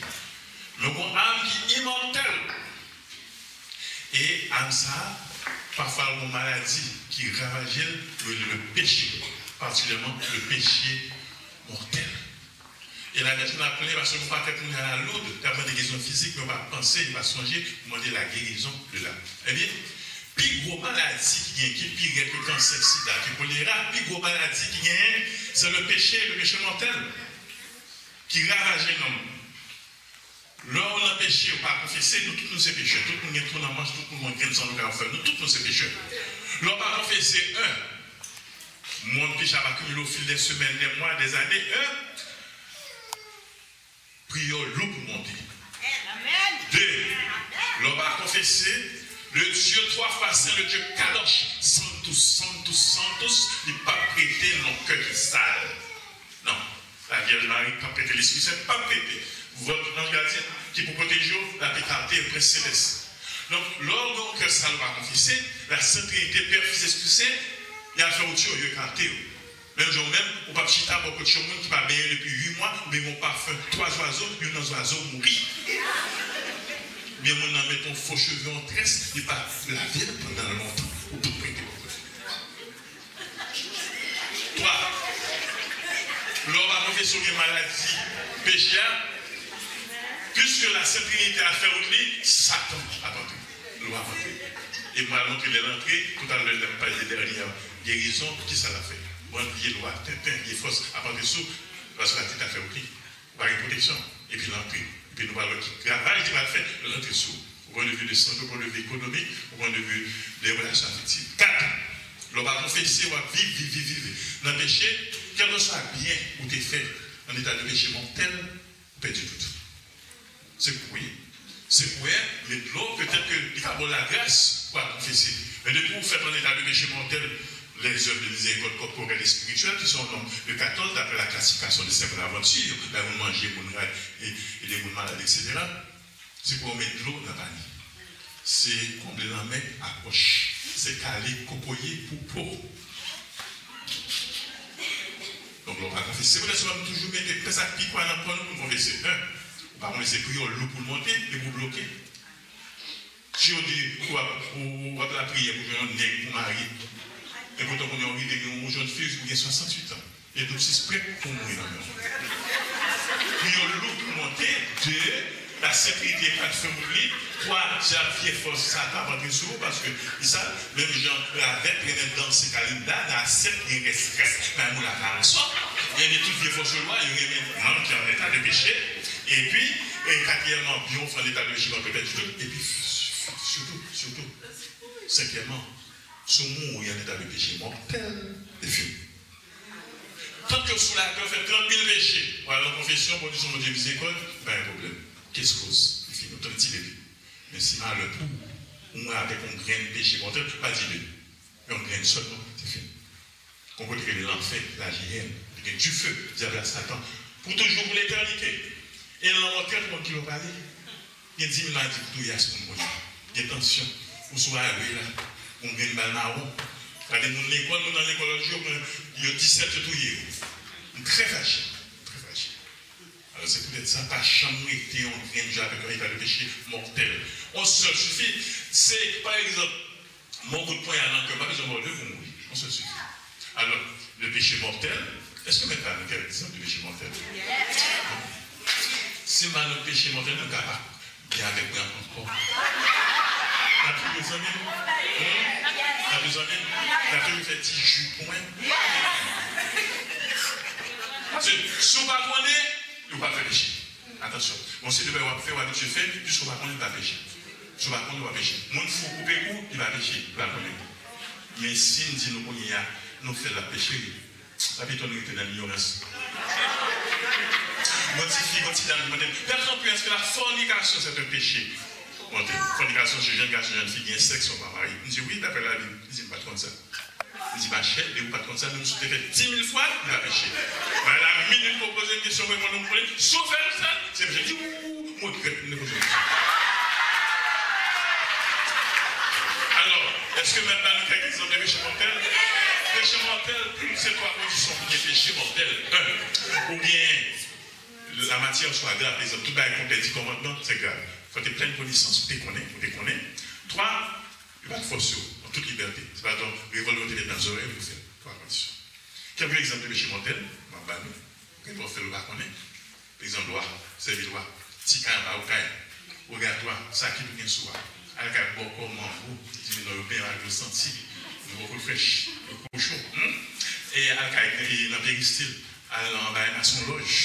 Men w gon am ki imòtèl. E am sa a, pafwa l gon maladi ki ravaje l, yo rele le péché, patikilyèman le péché mortel. E lagèt yo ap plenyen paske yon pakèt moun a la loud, y ap mande gerizon fizik, men yo pa panse, yo pa sonje pou mande la guérison de l'âme. Ebyen, pi gwo maladi ki gen, ki pi rèd ke kansè, sida, ke kolera, pi gwo maladi ki genyen, se le péché, le péché mortel, ki ravaje nonm. Lè w nan peche, ou pa konfese, nou tout nou se pechè. Tout moun gen twou nan manch, tout moun gen grenn san nou ka fè. Nou tout nou se pechè. Lè w pa konfese, en, Moun peche ap akimile au fil des semaines, des mois, des années. Un, priyè w lou pou monte. De, lè w pa konfese, le Dieu trois fois saint, le Dieu kadosh, santos, santos, santos, li p ap prete yon kè ki sal. Non. La Vierge Marie p ap prete, Lespri Sen p ap prete. Vòt anj gadyen ki pou pwoteje w, l ap ekate prens selès. Donk, lè w gen yon kè sal ou pa konfese, la Sent Trinite, Pè, Fis, Espri Sen, y ap fè w tyo, yo ekate w. Menm jan ou menm, ou p ap chita bò kote yon moun ki pa benyen depi uit mwa, oubyen yon pafen twa zwazo, youn nan zwazo mouri. Oubyen moun nan met yon fo cheve, yon très, li pa lave l pandan lontan, ou p ap prete bò kote. Twa, lè w pa konfese w gen maladi peche a, piske la Sent Trinite a fè wout li, Satan ap antre. Lwa antre. E m pral montre lè l antre, tout a lè lè m pale de dènye gerizon, kisa l ap fè? Bon, vye lwa, tenten, vye fòs ap antre sou, paske la tèt ap fè wout li. Ou pa gen pwoteksyon. Epi l antre. Epi nou pral wè ki gravaj li pral fè lè l antre sou ou. Au point de vue de santé, au point de vue économique, au point de vue des relations affectives. Kat, Lè w pa konfese, w ap viv, viv, viv, viv nan peche, kèlkeswa byen ou te fè an eta de peche mòtèl, ou pèdi tout. Se kou, wi. Se kou, men dlo, petèt ke li ka ba w lagras pou w al konfese. Men depi w fèt an eta de peche mòtèl, les œuvres de miséricorde corporelle et spirituelle, ki se yon nonm de katòz, d'après la classification de Saint Bonaventure, bay moun manje, moun rad, e, ede moun malad, et cetera. Se pou w met dlo nan panye. Se konble lanmè ak wòch. Se kale kokoye pou po. Donk, lè w pa konfese, se poutèt sa nou toujou mete pens ak pikwa nan kò nou pou n konfese. Hein? Ou pa konfese, pou yon lou pou l monte, epi w bloke. Si yo di, ou ap, ou, ou ap lapriyè pou jwenn yon nèg pou mari, epoutan kounye a w rive gen yon jèn fi, ou gen swasanntuit an. E tout sis prèt pou mouri nan men w. Pou yon lou pou monte, de, la sèt rite pa t fè wout li, twa, djab, vyè fòs, Satan ap antre sou ou, paske li sa, menm jan ravèt renmen danse kalinda, nan asyèt gen rès, rès, nan moun la pa ansò, gen de tout vye fòs yo lwa, yo renmen mank ki an eta de peche, epi, e katriyèmman, byen w fè an eta de peche, donk pèdi tout, epi, sitou, sitou, senkyèmman, si w mouri an eta de peche mòtèl, e fini. Tank w sou latè, w fè trant mil peche, w al nan konfesyon, Bondye se yon Bondye mizerikòd, pa gen pwoblèm. Kes koz, li fini, w trann ti bebe. Men si malè pou ou, ou mouri avèk yon grenn peche mòtèl, pa di de, yon grenn sèlman, se fini. Yon kote ki rele lanfè, la jeyèn, li gen dife, dyab la, Satan, pou toujou, pou letènite. E lanmò tèt, ou konn ki lè w prale? Gen di mil maladi pou touye a moun kounye a. Gen tansyon. Ou sou aywe la. Ou gen bal mawon. Gade moun lekòl, moun nan lekòl lòt jou, yo pran yo disèt, yo touye yo. M trè fache. M trè fache. Alò, se poutèt sa, pa janm rete yon grenn jou avèk yon eta de peche mòtèl. On sèl sifi. Se, pa egzanp, Mò kout ponyal nan kè pa bezwen mò de pou mouri. On sèl sifi. Alò, le péché mortel, èske mèt pa nou kè egzanp de péché mortel? Si m pa nan peche mòtèl, nou ka pa byen avèk mwen ankò. N ap toujou zanmi? Hmm? N ap toujou zanmi? N ap toujou fè ti jou pou mwen? Paske si w pa konnen, ou pa fè peche. Atansyon. Bon, se de bagay w ap fè, w abitye fè, piske w pa konnen, li pa peche. Si w pa konnen, w pa peche. Moun fou koupe kou, li pa peche, li pa konnen. Men si n di nou kounye a, nou fè l, l ap peche, wi. Sa pito nou rete nan linyorans. Gon ti fi, gon ti dam ki mande m, Pè Kanpe, èske la fornication c'est un péché mortel? Fònikasyon se jèn gason, jèn fi gen sèks san pa mari. M di, wi, daprè Labib. Li di, m pa t konn sa. M di, machè, depi w pa t konn sa, menm si w te fè dis mil fwa, li pa peche. Bay la minit pou w poze m kesyon, pou w reponn mwen, si w fè l sa, se peche. Li di, ou, m regrèt m te poze w kesyon. Alò, èske m mèt ba nou kèk egzanp de peche mòtèl? Peche mòtèl, se twa kondisyon pou gen peche mòtèl. En, ou gen la matière soit grave, pa egzanp, tout bagay kont lè di kòmandman, se grav. Fò w te plen konesans, ou te konnen, ou te konnen. Twa, yo pa t fòse w, an tout libète. Se pa t yon revòlvè yo te met nan zòrèy ou pou fè l. Twa kondisyon. Kèk egzanp de peche mòtèl, m ap ba nou. Gen lè w fè l ou pa konnen. Pa egzanp, lwa, sèvi lwa, ti kay anba yon kay, pègatwa, sa ki pou gen sou a. Al kay bòkò, manbo, di men non yo benyen ak dlo santi, nou bòkò frèch, yo kochon, hmm? E al kay, e nan peristil, al anba yon mason lòj.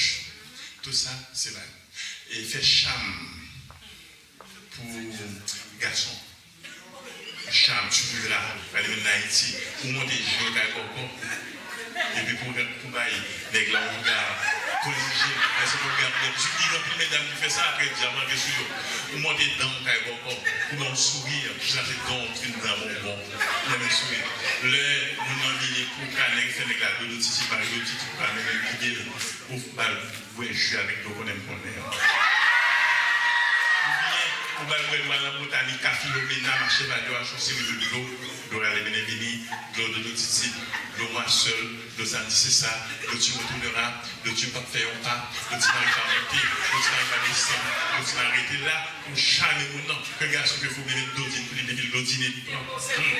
Tout sa, se bagay. E fè cham pou gason. Cham, ti vila, pale menm nan Ayiti. Ou monte jwe kay bòkò. Epi pou, pou bay nèg la yon rega pwezi je. Lè se yon rega pou nèg. Gen anpil medam ki fè sa, apre dyab rantre sou yo. Ou monte dan w kay bòkò. Ou ba w souri, jiskaske dan w fin nan bonbon. Ou renmen souri. Lè moun nan vini pou ka nèg fè nèg la dodo titi, mari dodo titi pou ka mennen l kite l. Ou ba l bwè ji avèk dlo konnen m konnen an. Oubyen, ou ba l bwè dlo a nan botanik, ka Filomena, mache ba dlo a, yon seri de dlo, dlo rale mennen vini, dlo dodo titi, dlo mwa sèl, dlo sa m di se sa, dlo ti wotounera, dlo ti pap fè yon pa, dlo ti mari pa monte, dlo ti mari pa desann, dlo ti mari rete la, pou chame moun nan, ke gason ke fou byen met dodin pou li, depi l dodine li pran. Hmm.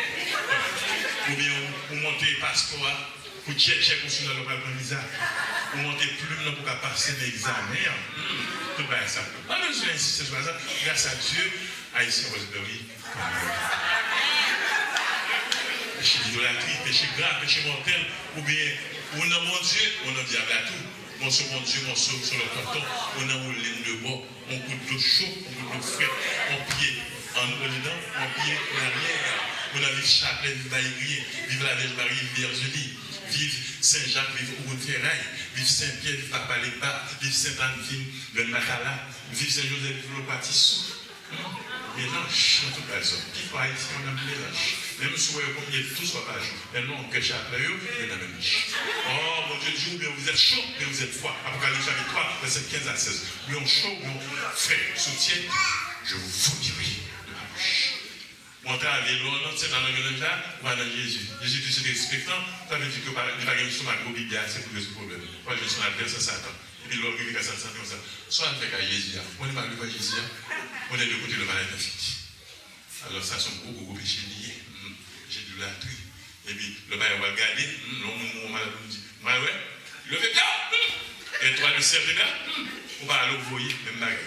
Oubyen ou, ou monte paspò a, pou tchèk, tchèk konsilè lè w pral pran viza. Ou monte plim nan pou w ka pase nan egzamen an. Hmm, tout bagay sa. Pa bezwen ensiste sou sa. Gras a Dye, Ayisyen wè zèdòri. Peche idolatri, peche grav, peche mòtèl, oubyen ou nan Bondye, ou nan dyab la tou. Mòso Bondye, mòso sou lòt tonton, ou nan yon lenn de bò, yon kout dlo cho, yon kout dlo frèt, yon pye andedan, yon pye dèyè. Moun nan viv Chaplè, viv Mayigriye, viv Lavèj Mari, viv Bèzili, viv Sen Jak, viv Ogoun Fèray, viv Sen Pyè, viv Papa Legba, viv Sent Ann, viv Grann Makala, viv Sen Jozèf, viv Lokwatis. Melanj nan tout bagay sa. Pifò Ayisyen yo nan melanj. Menm si w wè yo konbine tou swa pa jou, men non, kè Chaplè yo, yo nan melanj. Oh, Bondye di w, bien vous êtes chaud, bien vous êtes froid. Apocalypse chapitre trois, verset quinze à seize. Ou yon cho, ou yon frè, soutyen, je vous vomir de ma bouche. Mwen ta ale lò nan sèt nan melanj la, ou pa nan Jezi. Jezi te sete respektan, sa vle di ke li pa gen lestomak gwo Bib la, se pou rezoud pwoblèm. Ou pa jwenn son advèsè Satan. Epi lè w rive kay Satan, Satan di konsa, sa w al fè kay Jezi a? Mwen li pa vle wè Jezi a. Mwen de kote le maladi nan fini. Alò sa se yon gwo, gwo, gwo peche li ye. Hmm. Peche idolatri. Epi lè bagay w al gade, hmm, lè yon moun mouri malad, ou di, mwen wè, leve pye w, hmm. Etwal de syèl te la, hmm. Ou pa ale, ou voye, menm bagay.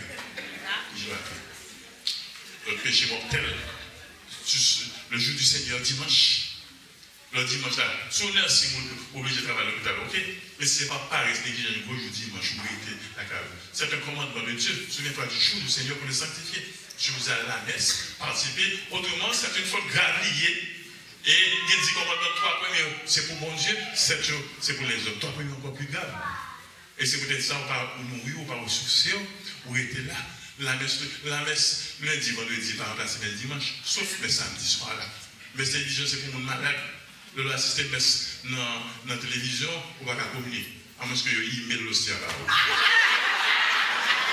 Idolatri. Lòt peche mòtèl, le jour du Seigneur, dimanch. Lè dimanch la, si w nèsi, ou oblije travay lopital, oke. Men si se pa parès, neglijans, gwo jou dimanch, ou rete lakay ou. C'est un commandement de Dieu. Souviens-toi du jour du Seigneur pour le sanctifier. Si vous allez à la messe, participez. Autrement, c'est une faute grave li ye. E gen dis kòmandman, twa premye yo, se pou Bondye, sèt yo, se pou lèzòm. Twa premye yo ankò pi grav. E se poutèt sa, ou pa, ou nouri, ou pa resouse w, ou rete la. Lamès, lamès lendi, vandredi pa ranplase mès dimanch, sof mès samdi swa la. Mès televizyon se pou moun malad. Lè w asiste mès nan, nan televizyon, ou pa ka komine. Amwenske yo imèl lostya ba ou.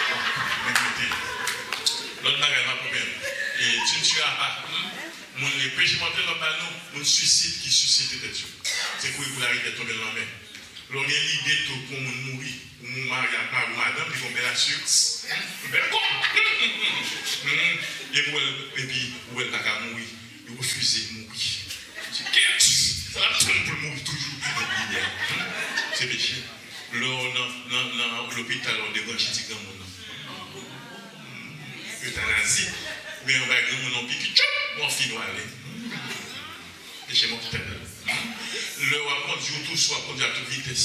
Bon, men koute. Lòt bagay, m ap konprann. E, tu ne tueras pas. Hmm? Moun li peche mòtèl, lòt ba nou, moun swisid ki sisite tèt yo. Se kouri pou lari tèt tonbe nan lanmè. Lè w gen lide tou pou moun mouri, ou moun marye ak mari ou madanm, li gon bèl asirans, bèl kòb. Epi w wè l, epi w wè l pa ka mouri, li refize mouri. Li di, kèt, sa l ap tann pou l mouri toujou. Se peche. Lè w nan, nan, nan lopital, w debranche ti granmoun nan. Etanazi. Oubyen yon bay granmoun nan piki, tchoup, w anfile w ale. Peche mòtèl. Lè w ap kondui, ou tou sou w ap kondui ak tout vitès,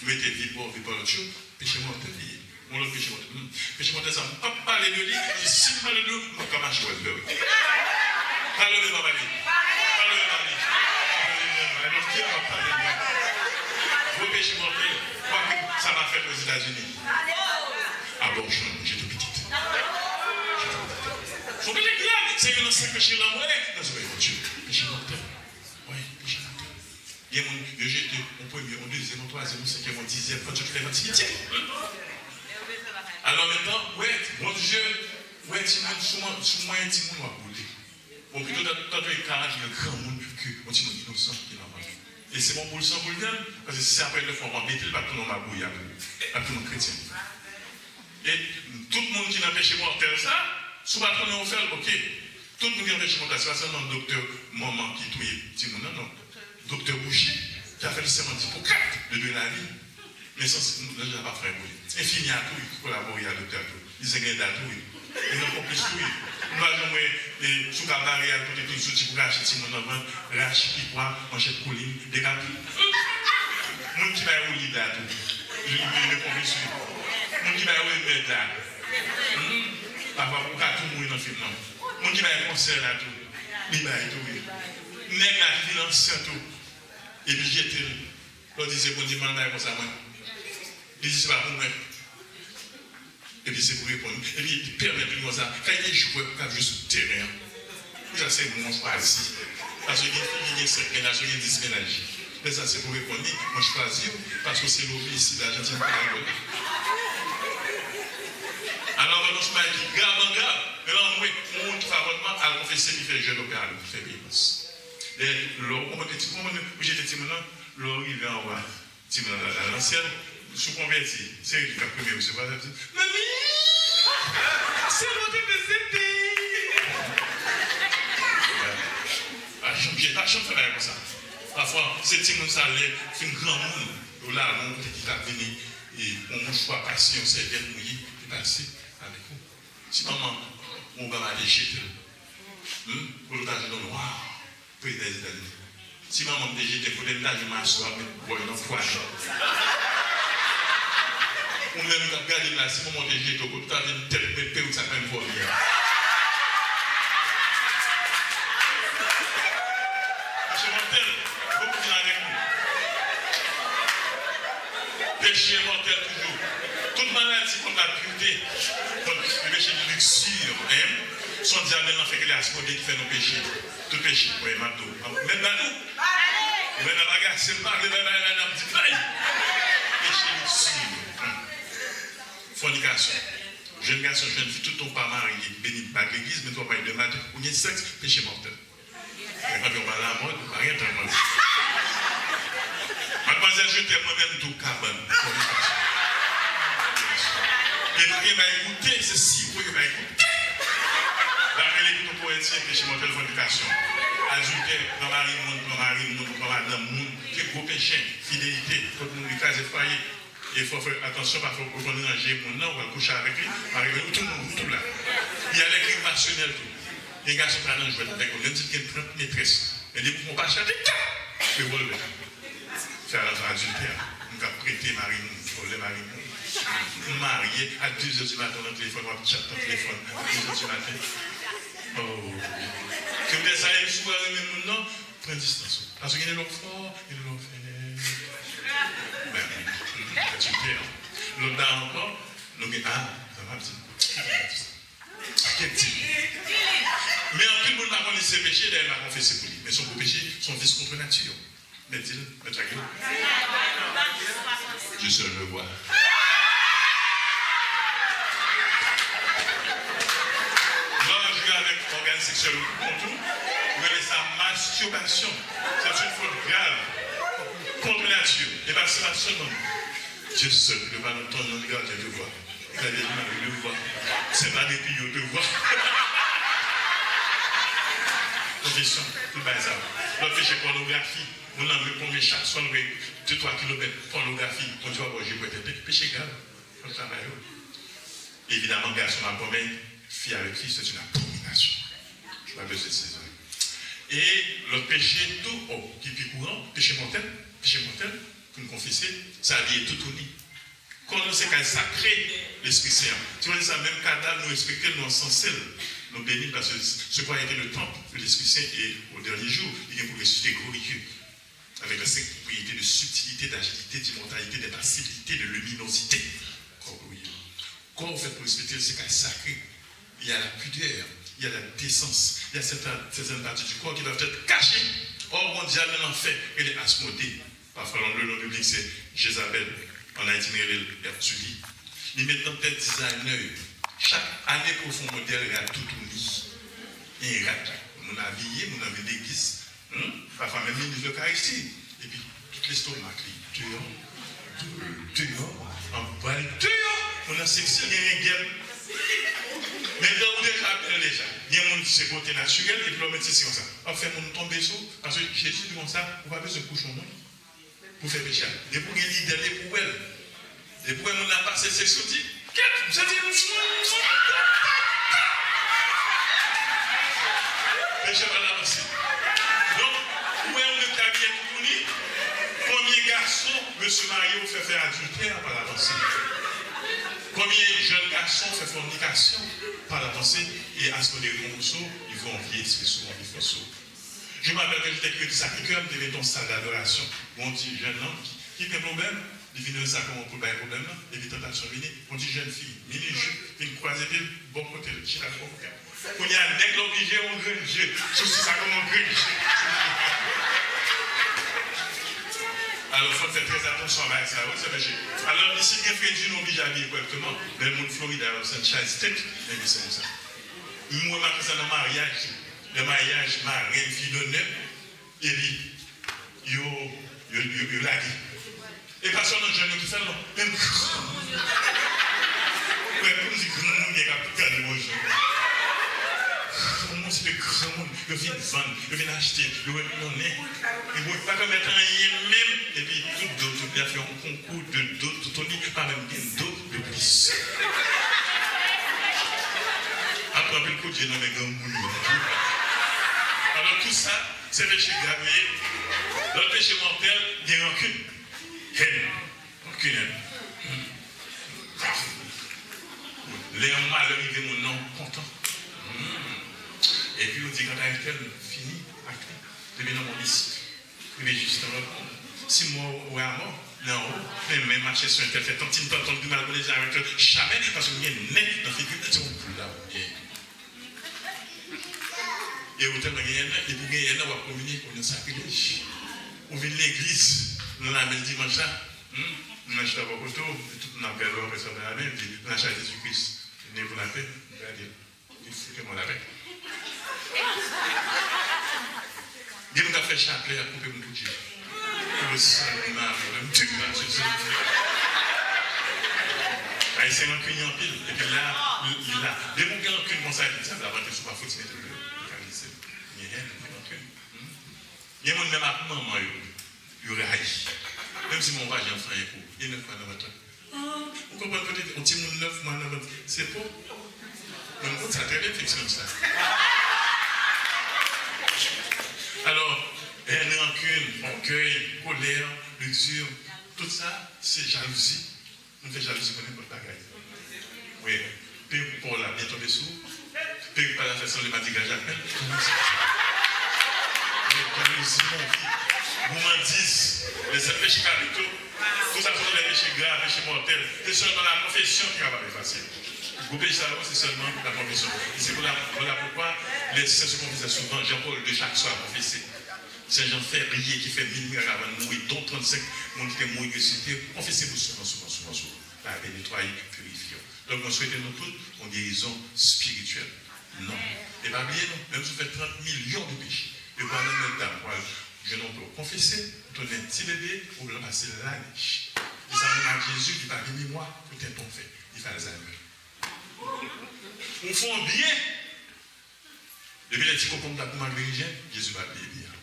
mete vi pa w, vi pa lòt yo, peche mòtèl li ye. Yon lòt peche mòtèl. Hmm. Peche mòtèl sa, m p ap pale de li, paske si m pale de li, m p ap ka mache wè l vre. Pale de m pa pale. Pale de m pa pale. Pale de m pa pale. Gwo peche mòtèl, kwake sa pa fèt Ozetazini. Abortion, jete pitit. Jete pitit. Fò peche grav, se youn nan senk peche lanmò, nan zòrèy Bondye. Peche mòtèl. Wi, peche mòtèl. Gen moun, yo jete yon premye, yon dezyèm, yon twazyèm, yon senkyèm, yon dizyèm, pandan tout lè nan ti pitit. Alò, menm jan, wè, Bondye, wè, timoun, sou mwen, sou mwen, timoun, w ap boule. Bon, pito, tanto e karant mil granmoun ke yon timoun inosan ki nan vant. E se yon boul san boul vyann, paske si se apre lè fwa w ap mete l, l ap tounen yon mabouya pou ou. L ap tounen yon kretyen. E tout moun ki nan peche mòtèl sa, si w pa konnen w fè l, oke. Tout moun ki nan peche mòtèl, se pa sèlman doktè manman ki touye timoun nan, non. Doktè Boucher, ki a fè l sèman Ipokrat de donner la vie. Men sans, nan jan pa fè boule. Enfimyè a tou, ki kolabore a doktè a tou. Li se gen dat wi. Li nan konplis tou wi. Nou pa janm wè, e, sou ka bare a kote tout zouti pou rache timoun nan vant, rache pikwa, manchèt koulin, dekapi. Moun ki bay woulib la tou. Li, li, li konplis wi. Moun ki bay remèd la. Hmm. Pafwa ou ka tou mouri nan fim nan. Moun ki bay konsèy la tou. Li bay tou wi. Nèg la ki vin ansyen tou. Epi jete l. Lè w di se Bondye m al bay konsa mwen. Li di se pa pou mwen. Epi se pou reponn. Epi li pèmèt li konsa. Kalite jwè k ap jwe sou teren an. Pou sa se mwen chwazi. Paske gen fi ki gen sèt mennaj, yo gen dis mennaj. Lè sa se pou reponn li, mwen chwazi w, paske w se lomi isi, lajantin pou la rigole. Alò, pandan sou bagay ki grav an grav, men la, mwen, yon moun ki fè avòtman, al konfese, li fè jèn opera, li fè penitans. Lè, lè w konprann ke ti, konprann ou jete timoun nan, lè w rive anba, timoun nan al nan syèl, si w konvèti, se li k ap premye resevwa l, l ap di, manmi, syèl ou te vle sete. Pa janm, pa janm fè bagay konsa. Pafwa, se timoun sa lè fin granmoun, yo lage yon kote ki t ap vini, e, yon mouchwa pase, yon sèvyèt mouye, li pase avèk ou. Ti manman, Obama te jete l. Hmm? Pou l ta jwenn yon nwa. Prezidan Etazini. Si manman m te jete m, kote m ta jwenn maswa, met bòy nan pwa l. Ou menm k ap gade m la, si manman w te jete w, kote w ta jwenn tèt, met perik sa k menm fòm li a. Peche mòtèl toujou. Tout maladi kont lapirite, kont peche de liksir, en. Se yon dyab nan lanfè ki rele Asmodée ki fè nou peche. Tout peche, wi, m ap di w. Menm ba nou. Ou wè n ap agase m, pa vle bay bagay la, n ap di bay. Peche liksir. Fònikasyon. Jèn gason, jèn fi, tout tan w pa marye, beni bag legliz, men twa pale de maten, ou gen sèks, peche mòtèl. Lè kanpe w pa lamòd, ou pa gen tan konn. Madmwazèl, je t'aime, mwen menm tou, kabann, fònikasyon. E pa gen bay goute, se siwo yo bay goute. L ap rele pitit pwovensyen, peche mòtèl, fònikasyon. Adiltè, pran mari moun, pran mari moun, pran madanm moun, se gwo peche, fidelite, kot moun li kraze fwaye. E fò w fè atansyon, pafwa ou konn ranje moun nan, ou al kouche avèk li, ou al reveye, ou tou, ou tou la. Li al ekri pasyonèl tou. Gen gason pa nan jwèt avèk moun, menm si l gen trant metrès. Men depi w pran pa chante, tap! Revòlvè. Fè atansyon adiltè. Moun k ap prete mari moun, vòlè mari moun. Ou marye, a de zè di maten, w nan telefòn, w ap tchat nan telefòn, a de zè di maten. Oh. Se poutèt sa, e si w pa renmen moun nan, pran distans ou. Paske gen de lè w fò, gen de lè w fèb. Men, adiltè. Lòt la ankò, nou gen, a, sa m ap di. Kèt di. Men anpil moun pa konnen se peche, dayè l pa konfese pou li. Men se yon gwo peche, se yon vis kont nati. Men di l, men chak jou. Dieu seul me voit. Lè w jwe avèk ògàn seksyèl ou kont ou, ou rele sa mastibasyon. C'est une faute grave contre nature. E pa se pa sèlman. Dieu seul, le ballon ton non gardien de voix. Gade, li mande de vwa. Se pa depi yo de vwa. Konfesyon, tout bagay sa. Lòt peche, pònografi. Moun nan vle konbyen chak swa l wè de twa kilomèt pònografi. Bondye pa bò je pwètètè. Peche grav. Fò l travay yo. Evidaman, gason makomè, fi avèk fi, c'est une abomination. Je pa bezwen sezon. E lòt peche tou, oh, ki pi kouran, peche mòtèl, peche mòtèl, pou n konfese, se abiye toutouni. Kò nou se kay sakre Lespri Sen an. Se pou sa menm kadav nou respekte l, nou ansanse l, nou beni l, paske ce corps a été le temple de l'Esprit Saint et au dernier jour, li gen pou resisite glorifiye, avec les cinq propriétés de subtilité, d'agilité, d'immortalité, d'impassibilité, de luminosité. Kò gloriye. Kò ou fèt pou respekte l, se kay sakre. Il y a la pudeur, il y a la décence, il y a certaines, certaines parties du corps qui doivent être cachées. Or, gon dyab nan lanfè, rele Asmodée. Pafwa, le nom biblik se Jezabèl. An Ayiti, nou rele l Bètuli. Li met nan tèt dizayner yo. Chak ane pou fè yon modèl rad toutouni. Gen rad la. Moun abiye, moun nan vin legliz. Hmm? Pafwa menm minis lekaristi. Epi tout lestomak li deyò. Deyò. Anba l deyò. Moun nan seksi, gen rengèl. Men dan ou deja bèl deja. Gen moun ki se bote natirèl, epi lè w met sesi konsa. W ap fè moun tonbe sou ou. Paske Jezi di konsa, ou pa bezwen kouche yon moun pou fè peche a. Depi w gen lide, depi w wè l, depi w wè moun nan pase, se soti. Kèt, m santi m. Peche pa avanse. Donk, ou wè yon nèg ki abiye toutouni, konbyen gason, mesye marye, ou fè fè adiltè pa avanse? Konbyen jèn gason fè fònikasyon pa avanse? E Asmodée gon moso, li voye yon vye espri sou ou, yon vye fòs sou ou. Je me rappelle quand j'étais curé du Sacré-Cœur, m te mete yon sal dadorasyon. Bon, ti jèn nan ki, ki gen pwoblèm, li vin wè sa kòman pou l bay pwoblèm nan, epi tantasyon vini. Bon, ti jèn fi, mini jup, vin kwaze pye l bò kote l, chita bò kote l. Kounye a, nèg la oblije yon grenn je. Sou si sa kòman grenn je. Alò, fò n fè trè atansyon a bagay sa yo, wi, se peche. Alò, isit gen fredi, nou oblije abiye kòrèkteman. Men moun Florida yo, Sunshine State, men se konsa. M remake sa nan maryaj. Nan maryaj, marenn, fi donè, epi yo, yo, yo, yo lage. E pa sèlman jèn yo ki fè l, non. Menm granmoun. Wè, pou m di granmoun, gen k ap gade mwen jan. Granmoun, se de granmoun. Yo vin vann, yo vin achte, yo wè monnen. Yo pa pèmèt anyen menm. Epi tout do, tout lè fè yon konkou de do, tout on li pa menm gen do de plis. Apre anpil kout je nan men granmoun yo. Alò, tout sa, se peche grav yo ye. Lòt peche mòtèl, gen rankin. Hèn. Rankin, hèn. Lè yon malè rive moun nan, ou kontan. Epi ou di, kanta entèl, fini ak li. Depi nan mond isit, rive jis nan lòt mond. Si mò ou wè a mò, Nan ou, men men mache sou entèl, fè tantin tanton, pi mal konn deja avèk chamè, paske ou gen nen nan figi, se yon poul la ou gen. E ou tèlman genyen nen, epi ou genyen nen, w ap kominye, ou nan sakrilèj. Ou vin legliz, nan lamès dimanch la, hmm, nan chita bò kote w, tout moun ap gade w, apre sa, nan lamè, di, nan chay Jezi Kris, ne vous la paix, gade. Li fout mwen lapè. Gen moun k ap fè chaplè, y ap koupe moun pou Dye. Pou le sang de Marie, le Dieu de Jésus. Ayisyen rankini anpil, epi la, li, li la. Depi w gen rankini konsa, epi dyab la rantre sou pa fout mete l. Li ka lise. Li gen rankini. Hmm? Gen moun menm ak manman yo, yo rayi. Menm si manman w pa janm fè anyen pou ou, gen nèf mwa nan vant la. Ah, ou konprann kote yon timoun nèf mwa nan vant, se po. Mwen, m konn sa trè byen, eksperyans la. Alò, hèn, rankin, ògèy, kolè, lizir, tout sa, se jalouzi. Moun fè jalouzi pou nenpòt bagay. Wi. Perik pa w la byen tonbe sou ou. Perik pa w la fè sanble madigra Jakmèl. Jalouzi, anvi, goumandise, les sept péchés capitaux. Tout sa se des péchés graves, péchés mortels. Se sèlman la konfesyon ki kapab efase yo. Gwo peche sa yo, se sèlman la konfesyon. E se pou la, voilà pourquoi les saints se confessaient souvent. Jean Paul deux, chak swa, konfese. Sen Jan Ferye ki fè mil mirak avan l mouri, don trannsenk moun ki te mouri resisite, konfese pou souvan, souvan, souvan, souvan. Lave, netwaye, pirifye w. Donk, mwen swete nou tout yon gerizon espirityèl. Non. E pa bliye non, menm si w fè trant milyon de peche, e w al nan mèt dam, w al jwenn yon pè, w konfese, w tounen ti bebe, ou ranmase lanèj. Li sa menm ak Jezi, li pa gen memwa pou tenten w fè, li fè Alzheimer. Ou fè yon byen, depi lè ti kokonm t ap goumen ak berijen, Jezi pa bliye byen an.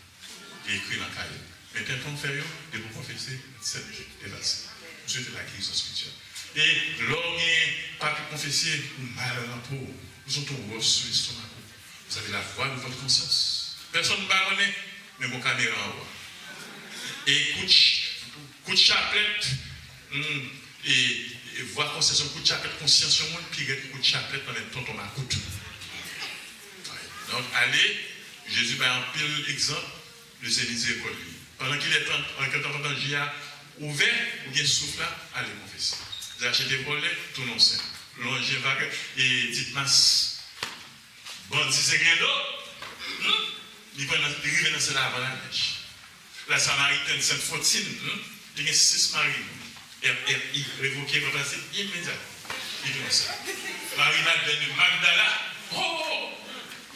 Li ekri nan kaye l. Men tenten w fè yo, depi w konfese, sèt jou efase. M swete la gerizon espirityèl. E lè w gen pa konfese, ou mal nan po w, ou santi w wòs sou lestomak ou. Vous avez la voix de votre conscience. Pèsonn pa konnen, men gon kamera anwo a. E kout, kout chaplèt, hmm, e, e vwa konsyans, kout chaplèt konsyans yon moun pi rèd ke kout chaplèt nan men tonton makout. Donk, ale, Jezi bay anpil egzanp de se mizerikòd li. Pandan ki lè tan, antan, pandan je a ouvè, ou gen souf la, ale konfese. Zache te vòlè, tounen w sen. Lonje vag, e Didmas, bandi se gen do, hmm, li pran nan, li rive nan syèl avan lanèj. La Samaritaine Sainte Fautine, hmm, li gen sis mari. R R I, revoke, ranplase imedyatman. Li tounen w sen. Marie Madeleine de Magdala, oh,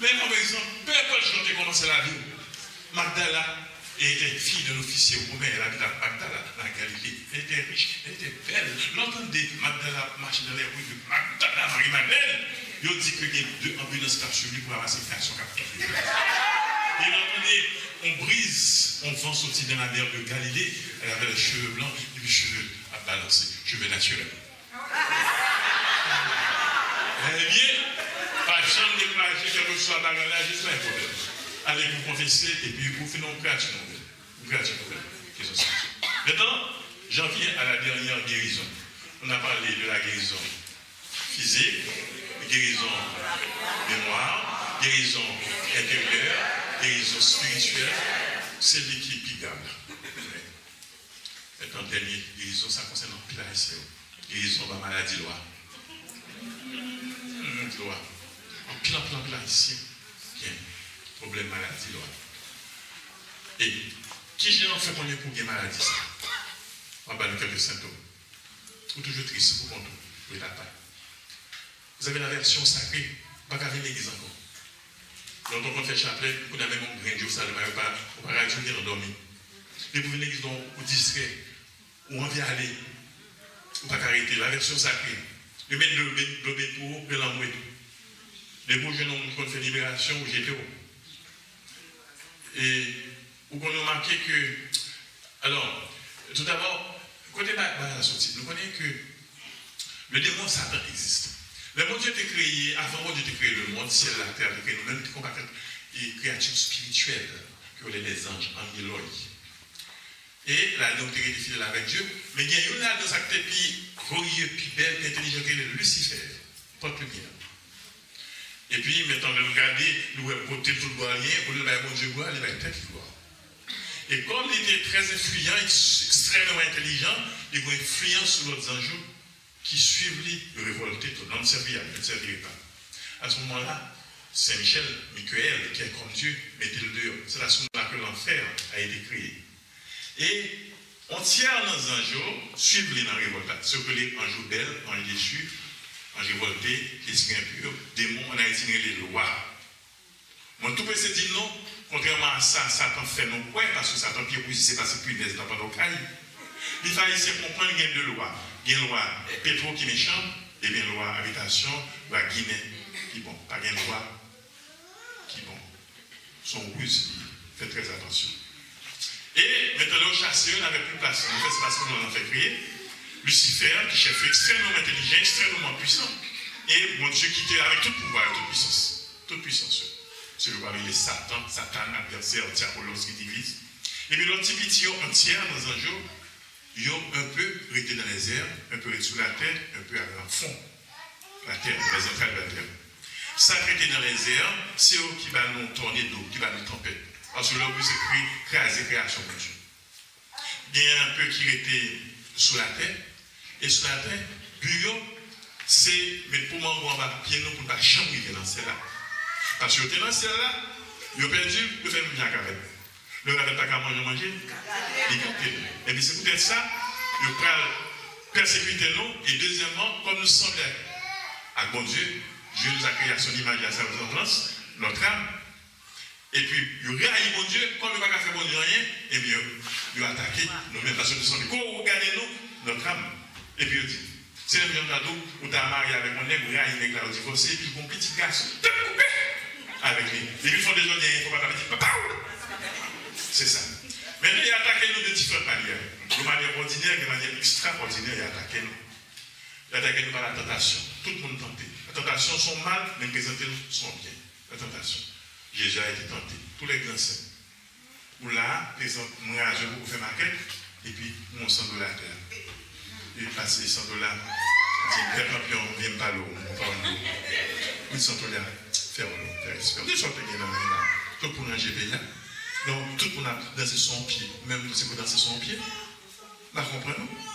men move egzanp, pe enpòt jan w te kòmanse lavi w. Magdala était fille d'un officier romain, elle habite à Magdala, la Galilée. Elle était riche, elle était belle. Lè w tande Magdala ap mache nan lè ri de Magdala, Marie Madeleine, yo di ke gen de anbilans k ap swiv li pou ranmase gason k ap tonbe. E lè w tande yon briz, yon van soti dans la mer de Galilée, elle avait les cheveux blancs, epi cheve ap balanse, cheve natirèl. Ebyen, pa janm dekouraje, kèlkeswa bagay la, jis pa gen pwoblèm. Ale pou konfese, epi ou fin yon kreyati nouvèl. Yon kreyati nouvèl. Kèlkeswa sa. Mentnan, j'en viens à la dernière guérison. On a parlé de la guérison physique, guérison mémoire, guérison intérieure, guérison spirituelle. Se li ki pi grav la. Mentnan, dènye gerizon, sa konsène anpil Ayisyen yo. Gerizon pa maladi lwa. Hmm, lwa. Anpil, anpil, anpil Ayisyen gen pwoblèm maladi lwa. E kijan w fè konnen pou w gen maladi sa? M ap ba nou kèlke sentòm. Ou toujou tris pou kont ou, ou rete apa. Vous avez la version sacrée. Ou pa ka vin legliz ankò. Lontan w konn fè chaplè, kounye a menm yon grenn je w sale, ou pa, ou pa ka di w gentan dòmi. Depi w vin legliz, non, ou distrè, ou anvi ale, ou pa ka rete. La version sacrée. Yo met dlo, met dlo, met pou ou, pran lanmwe. Depi w jwenn yon moun ki konn fè liberasyon, ou jete w. E ou konn remake ke, alò, toudabò, kote ba-, bagay la soti? Nou konnen ke le démon Satan egziste. Lè Bondye te kreye, avan Bondye te kreye lemonn, syèl, latè, li te kreye nou menm, li te gon pakèt, e, kreyati espirityèl, ke yo rele lèzanj, angeloi. E ladan yo te rele fidèl avèk Dye, men gen youn ladan sa ki te pi glorye, pi bèl, pi entèlijan, ki rele Lisifè, pòt limyè. Epi, mentnan lè l gade, li wè bote l, tout glwa l genyen, olye l bay Bondye glwa, li bay tèt li glwa. E kòm li te trè enfliyan, eks-, ekstrèmeman entèlijan, li gen enfliyans sou lòt zanj yo ki suiv li, yo revòlte tou. Non, m sèvi a, m sèvi pa. À ce moment-là, Saint Michel, Michael, qui est comme Dieu, mete l deyò. C'est à ce moment-là que l'enfer a été créé. E yon tyè nan zanj yo suiv li nan revòlt la. Se yo rele anj rebèl, anj desu, anj revòlte, lespri enpi, demon, ann Ayiti, nou rele lwa. Mwen tou prese di nou, kontrèman a sa Satan fè nou kwè, paske Satan pye wouj, se pase pinèz nan pandan w kay. Li fè Ayisyen konprann gen de lwa. Gen lwa Petwo ki mechan, ebyen lwa abitasyon, lwa Ginen ki bon. Pa gen lwa ki bon. Se yon riz li ye. Fè trè atansyon. E mentnan lè yo chase yo, n avè pli plas. An fèt, se paske nou nan fè kreye. Lisifè, ki chèf yo ekstrèmeman entèlijan, ekstrèmeman pwisan, e Bondye kite avèk tout pouvwa yo, tout pwisans. Tout pwisans yo. Se yo pa rele Satan, Satan, advèsè, Diabolos ki diviz. Epi lòt ti piti yo, yon tyè nan zanj yo, yo, un peu rete dans les airs, un peu rete sou latè, un peu al nan fon latè, dans les entrailles de la terre. Sa k rete dans les airs, se yo ki ba nou tònedo, ki ba nou tanpèt. Paske lè w bouze kre-, kraze kreyasyon Bondye. Gen un peu ki rete sou latè, e sou latè, bi yo, se met pou mango anba pye nou pou n pa janm rive nan syèl la. Paske yo te nan syèl la, yo pèdi l, yo fè menm jan ak ravèt. Lè ravèt pa ka manje, manje, li gate l. Epi se poutèt sa, yo pral pèsekite nou, e dezyèmman, kòm nou sanble ak Bondye, Dieu nous a créés à son image et à sa ressemblance, notre âme, epi yo rayi Bondye, kòm yo pa ka fè Bondye anyen, ebyen, yo, yo atake nou menm, paske nou sanble. Kò ou gade nou, notre âme. Epi yo di, se menm jan m ta di w, ou ta marye avèk yon nèg, ou rayi nèg la, ou divòse, epi l gen yon pitit gason, tèt koupe avèk li. Epi l fè yon dezòd, fò papa di, papa w! Se sa. Men yo atake nou de diferan manyè. De manyè òdinè, de manyè ekstraòdinè, yo atake nou. Yo atake nou pa latantasyon. Tout moun tante. Latantasyon se yon mal, men prezante l se yon byen. Latantasyon. Jésus a été tenté. Tous les grands saints. Ou la, pezan, mwen raje pou ou fè makèt, epi ou yon san dola atè a. Epi pase san dola, di m, pè kanpyon, vye m pale w, mwen pa w. Wi, san dola, fè w, fè respè. Ou te sòt gen nan men la. Tout pou ranje peyi a. Donk, tout moun ap danse sou yon pye. Ou menm, se pou danse sou yon pye. M pa konprann ou.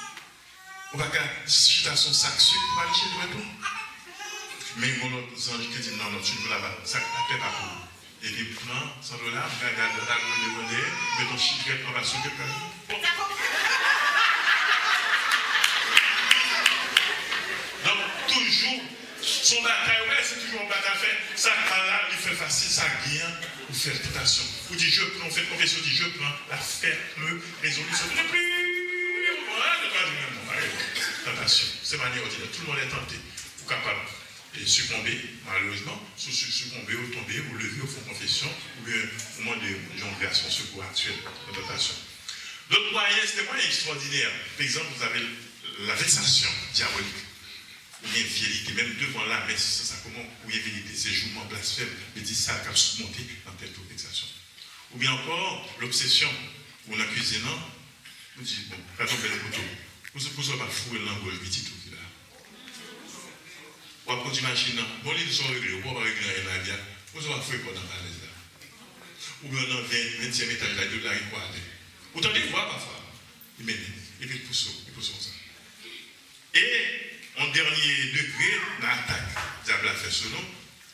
Ou pa ka chita sou yon sak sik pou pa liche dwèt ou. Men yon lòt zanj te di, non, non, sik la pa, sak atè pa pou ou. Epi pran san dola, m ka gade, gade, gade, gade, met yon chikrèt anba sou kèk. Donk, toujou, se yon batay, wè, se toujou yon batay fè. Sa k mal la, li fè fasil, sa k byen an, ou fè l tantasyon. Ou di, je prends, ou fè konfesyon, ou di, je prends la ferme résolution de ne plus. Tantasyon. Se manyè òdinè. Tout le monde est tenté. Ou kapab e sikonbe, malerezman, si w si-, sikonbe, ou tonbe, ou leve, ou fè yon konfesyon, oubyen ou mande yon gras, yon sekou aktyèl nan tantasyon. Lòt mwayen, se de mwayen ekstraòdinè. Pa egzanp, vous avez la vexation diabolique. Ou gen vyelite, menm devan lamès, se sa kòman ou gen vyelite, se jouman, blasfèm, betiz sa k ap monte nan tèt ou, vexation. Oubyen ankò, lobsesyon, ou nan kizin nan, ou di, bon, gade yon bèl kouto. Pou sa, pou sa w pa foure l nan gòj pitit ou ki la. W ap kondui machin nan. Bon, li di sa w regle, ou pa regle anyen nan lavi a. Pou sa w ap foure kò w nan falèz la. Oubyen w nan ven, ventyèm etaj la, epi w lage kò atè. Ou tande vwa pafwa. Li mennen. Epi l pouse w, li pouse w konsa. E yon dènye degre nan atak dyab la fè sou nou,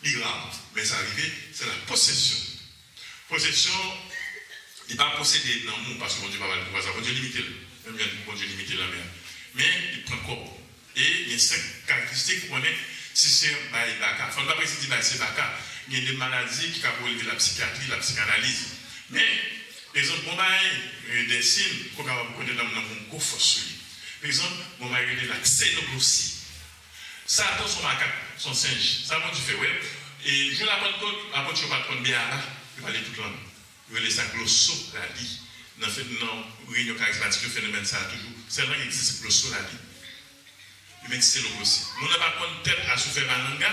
li ra, men sa rive, se la posesyon. Posesyon, li pa posede nanm ou, paske Bondye pa ba l pouvwa sa. Bondye limite l. Menm jan Bondye limite lanmè a. Men, li pran kò w. E gen senk karakteristik pou konnen si se bay baka. Fò n pa prese di bay se baka. Gen de maladi ki ka releve la psychiatrie, la psychanalyse. Men, pa egzanp, bon bay, e, de siy, pou kapab konnen nanm nan gen yon gwo fòs sou li. Pa egzanp, bon bay rele la ksenoglosi. Satan se yon makak, se yon senj. Sa Bondye fè, wè. E jou Lapantkòt, apot yo pa t konn beyaba, yo pale tout lang. Yo rele sa glosolalie. Nan fè, nan reyinyon karizmatik yo, fenomèn sa a toujou. Sèlman ki egziste glosolalie. Li menm se logos. Moun nan pa konn tèt a soufè malanga.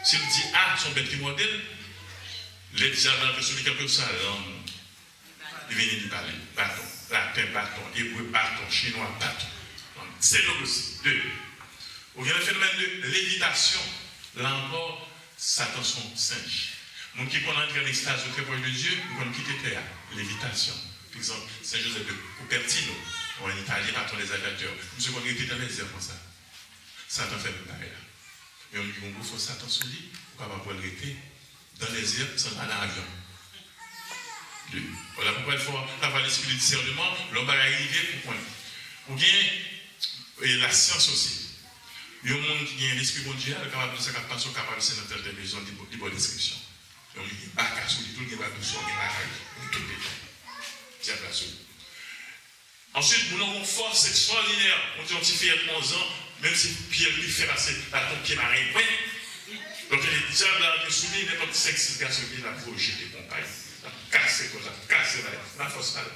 Si l di a, se yon bèt ki mòde l. Lè dyab la antre sou li, kèlkeswa lang li vini, li pale. Baton. Laten, baton. Ebre, baton. Chinwa, baton. Se logos. De. Ou gen le fenomèn de levitasyon. La ankò, Satan se yon senj. Moun ki konn antre an ekstaz yo trè pwòch de Dye, yo konn kite tè a. Levitasyon. Pa egzanp, Sen Jozèf de Cupertino. An italyen, patron des aviateurs. Misye konn rete dans les airs konsa. Satan fè menm bagay la. Yon moun ki gen gwo fòs Satan sou li, ou kapab wè l rete dans les airs san l pa nan avyon. Voilà pourquoi il faut avoir l'esprit de discernement, lè yon bagay rive pou konn. Ou gen e lasyans osi. Yon moun ki gen lespri Bondye a, l kapab di sa k ap pase w kapab se nan tèl tèl mezon, li ba w deskripsyon. Yon moun ki gen baka sou li tou, l gen baka sou li, gen lakay, gen tout detay. Dyab la sou li. Answit, moun nan gen yon fòs ekstwòdinè. Ou di yon ti fiyèt onz an, menm si pye l pi fen pase baton pye marengwen, lòt kote dyab la antre sou li, nenpòt senk sis gason ki la pou jete konpay. L ap kase kò, l ap kase bagay, nan fòs pa l.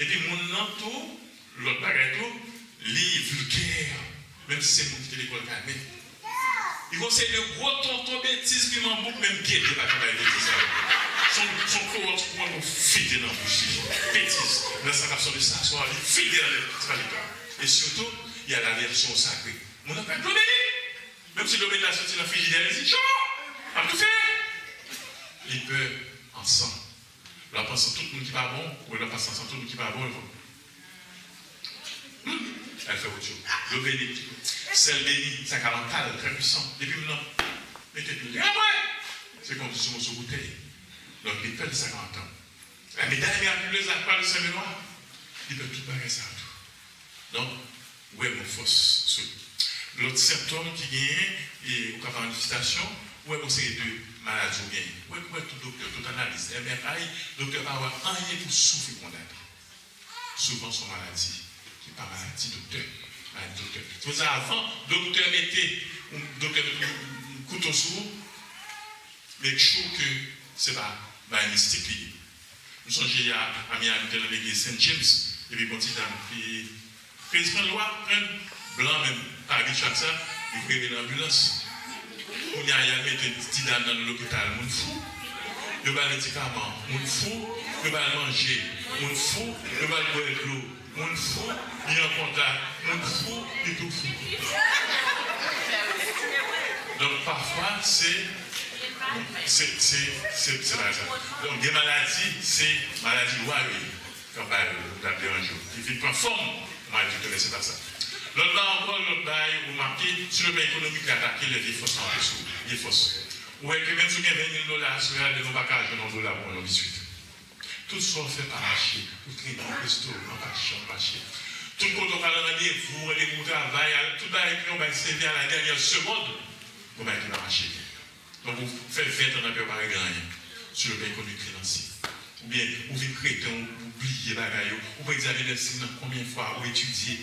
Epi moun nan tou, lòt bagay tou, li vilgè. Menm si se moun ki te lekòl kalme. Li gon seri de gwo tonton betiz ki manbouk, menm gede pa ka bay betiz sa yo. Son, son kowòt pou mwen pou fite nan bouch li. Betiz. Nan sa k ap sòti sa swa, li vide anlè ti paliton. E sitou, y a la vèsyon sakre. Moun nan pran dlo beni. Menm si dlo beni la soti nan frijidè, li di, cho! M ap toufe! Li pè ansan. Lè w ap ansan tout moun ki pa bon, ou lè w ap ansan tout moun ki pa bon, l fò. Hmm, al fè wòt yo. Dlo beni. Sèl beni, sa ka mantal, trè pwisan. Depi m nan, mete dlo. Depi apre, se konn sou moso boutèy. Donk, li pèdi sa ka antan. La médaille miraculeuse, la croix de Saint-Benoît, li pèdi tout bagay sa yo tou. Donk, ou wè gon fòs sou li. Lòt sentòm ki genyen, e, ou ka fè manifestasyon, ou wè gon seri de maladi ou genyen. Ou wè, ou wè tout doktè, tout analiz, M R I, doktè pa wè anyen pou soufri kondane. Souvan se yon maladi ki pa maladi doktè. Maladi doktè. Se pou sa avan doktè mete, ou, doktè mete yon, yon kouto sou ou, make sure ke se pa bay mistik li ye. M sonje a, a Miami, m te nan legliz Saint James, epi gon ti dam ki, ki pran lwa, pran blan menm, pa abitye ak sa, li voye l anbilans. Kounye a, y al mete ti dam nan lopital, moun fou. Yo ba l medikaman, moun fou. Yo ba l manje, moun fou. Yo ba l bwè dlo, moun fou. Li an kontak, moun fou, li tou fou. Donk, pafwa, se, se, se, se, se bagay sa. Donk, gen maladi, se maladi lwa yo ye. Kanpay yo, yo t ap deranje w. Li vin pran fòm, maladi tou, men se pa sa. Lòt bagay ankò, lòt bagay, ou remake, sou le plan ekonomik, li atake lè vye fòs la antre sou ou. Vye fòs. Ou wè ke menm si w gen ven mil dola asire a, demen w pa ka jwenn yon dola pou yon biswit. Tout sa w fè pa mache. Ou trennen, restoran pa janm mache. Tout kote w pral randevou, randevou travay, al, tout bagay ki yon bagay sèvi a la dènyè segond, yon bagay ki pa mache byen. Donk, ou fè ven tan nan peyi, w pa regle anyen. Sou le plan ekonomik, finansyè. Oubyen, ou vin kreten, ou, ou bliye bagay yo. Ou pran egzamen medsin nan konbyen fwa, ou etidye,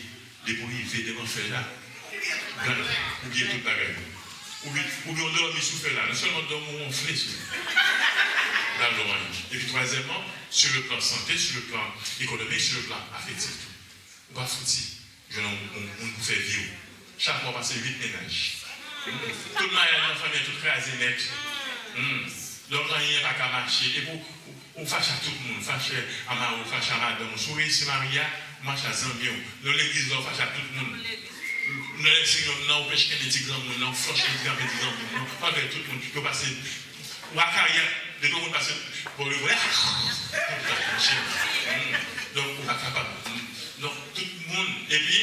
depi w rive devan fèy la, gad, ou bliye tout bagay yo. Ou bi-, ou byen dòmi sou fèy la. Non sèlman dòmi ou wonfle sou li. Gad lòm anyen. Epi twazyèmman, sur le plan santé, sur le plan économique, sur le plan affectif tou. Ou pa fouti jwenn yon, yon moun pou fè vi w. Chak mwa w pase uit mennaj. Tout maryaj nan fanmi an, tout kraze nèt. Hmm. Donk, anyen pa ka mache. Epi w, ou, ou fache ak tout moun. Fache a mari w, fache a madanm ou. Si w reyisi marye a, ou mache ak zanmi w. Nan legliz la, ou fache ak tout moun. Nan lèse yon nan, ou pechkennen ti granmoun nan, ou flanchennen ti granmoun nan, ou avè tout moun. Yo pase Ou a karya, depi yon moun pase bò levre, ah! Donk, ou pa kapab. Donk, tout moun, epi,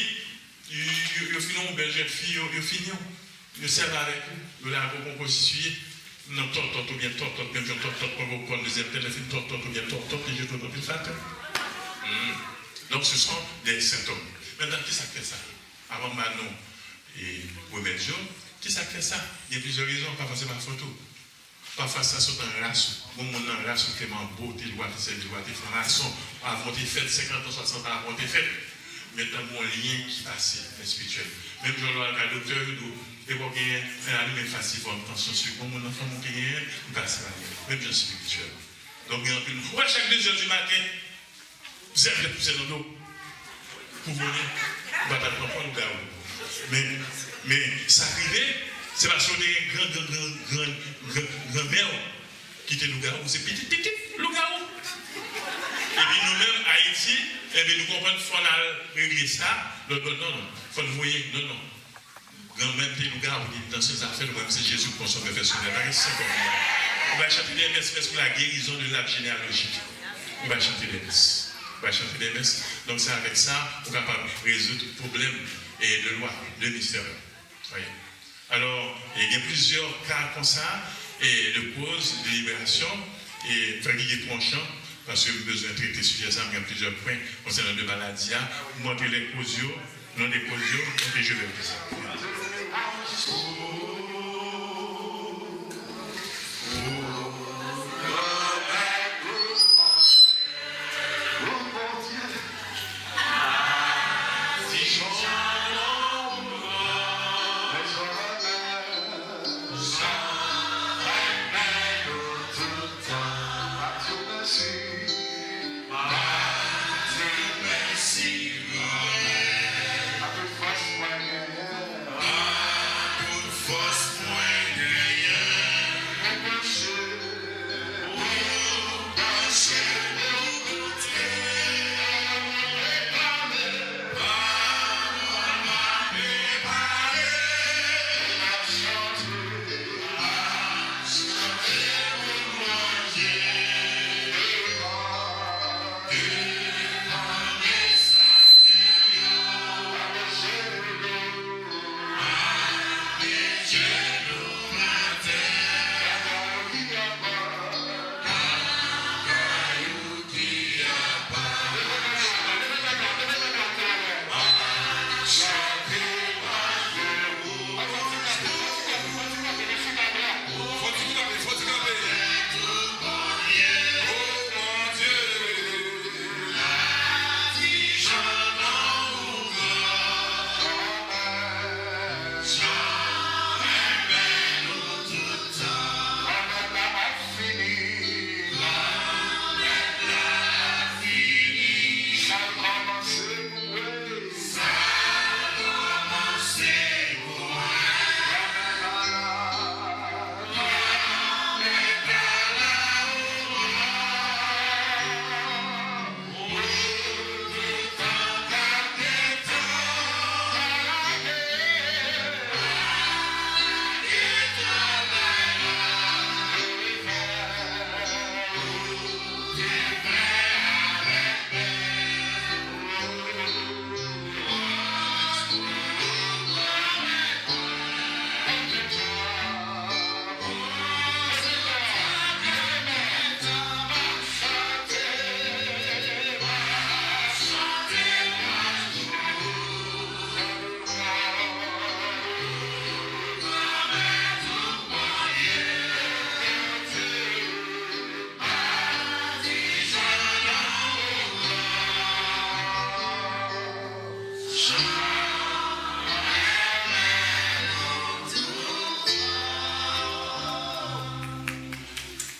yo, yo, yo fini yon bèl jèn fi, yo, yo fini w. Yo sèvi avèk ou, yo lage w kon pwostitiye, nan tòtòt oubyen tòtòt, menm jan tòtòt pran popkòn, dezyèm tè, lè fin tòtòt oubyen tòtòt, li jete w nan pil fatè. Donk, ce sont des symptômes. Mentnan, kisa k fè sa? Avan m ba nou, e, remèd yo, kisa k fè sa? Gen plizyè rezon, pafwa se pa fòt ou. Pafwa sa sot nan ras ou. Gon moun nan ras ou ki te manbo, te lwa, te sèvi lwa, te franmason. Avan w te fèt, senkant an, swasant an avan w te fèt. Mentnan gon lyen ki pase, espirityèl. Menm jan lè w al kay doktè, yo di w, epa w genyen fè alimen falsifòm, tansyon, sik. Gon moun nan fanmi w ki genyen, li pase pa genyen. Menm jan espirityèl. Donk, gen anpil moun. Ou wè chak de zè di maten, zèb lè pouse nan do. Pou voye, ou pa t ap pran pwen lougawou. Men, men, sa k rive, se paske w te gen gran, gran, gran, gran, gran, granmè w ki te lougawou, se pitit, pitit lougawou. Epi nou menm, Ayiti, ebyen, nou konprann fò n al regle sa, lòt bò, non, non, fò n voye, non, non. Granmè m te lougawou, li nan se zafè l, mwen m se Jezi, m konsòm pèsonèl. Pa gen sentòm. Ou bay chante dèmès, mès pou la guérison de l'arbre généalogique. Ou bay chante dèmès. Pral chante de mès. Donk, se avèk sa ou kapab rezoud pwoblèm e de lwa, de mistè. Wi. Alò, e gen plizyè ka konsa, e de koz, de liberasyon, e frè Gigi pran chan, paske m bezwen trete sijè sa, m gen plizyè pwen konsènan de maladi a, m montre lè koz yo, non de koz yo, ok, je vais.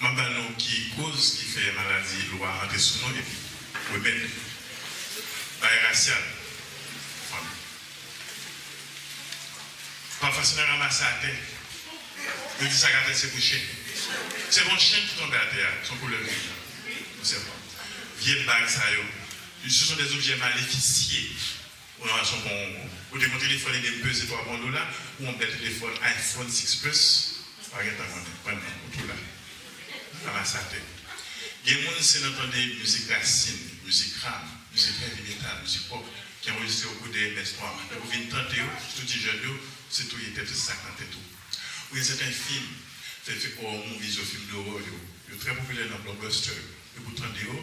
M ap ba nou ki koz ki fè maladi lwa antre sou nou epi remèd li. Bagay rasyal. Fanmi. Pafwa, si n ranmase atè, yo di sa k atè se pou chen. Se pa yon chen ki tonbe atè a, se yon koulè gri. Vye bag sa yo, ce sont des objets maléficieux. Ou nan fason bon, ou te gon telefòn ede m peze twa bon dola, ou yon bèl telefòn iPhone six Plus, pa gen tan konnen, pran nan, ou tou la. Ranmase atè. Gen moun se nan tande mizik rasin, mizik rap, mizik heavy metal, mizik pop, ki anrejistre yo kou de M S twa. Lè ou vin tande yo, sitou ti jèn yo, se touye tèt yo, se sa k nan tèt ou. Ou gen sèten fim, fè, fè horror movies yo, fim d'horreur yo, yo trè popilè nan blockbuster yo. Epi w tande yo,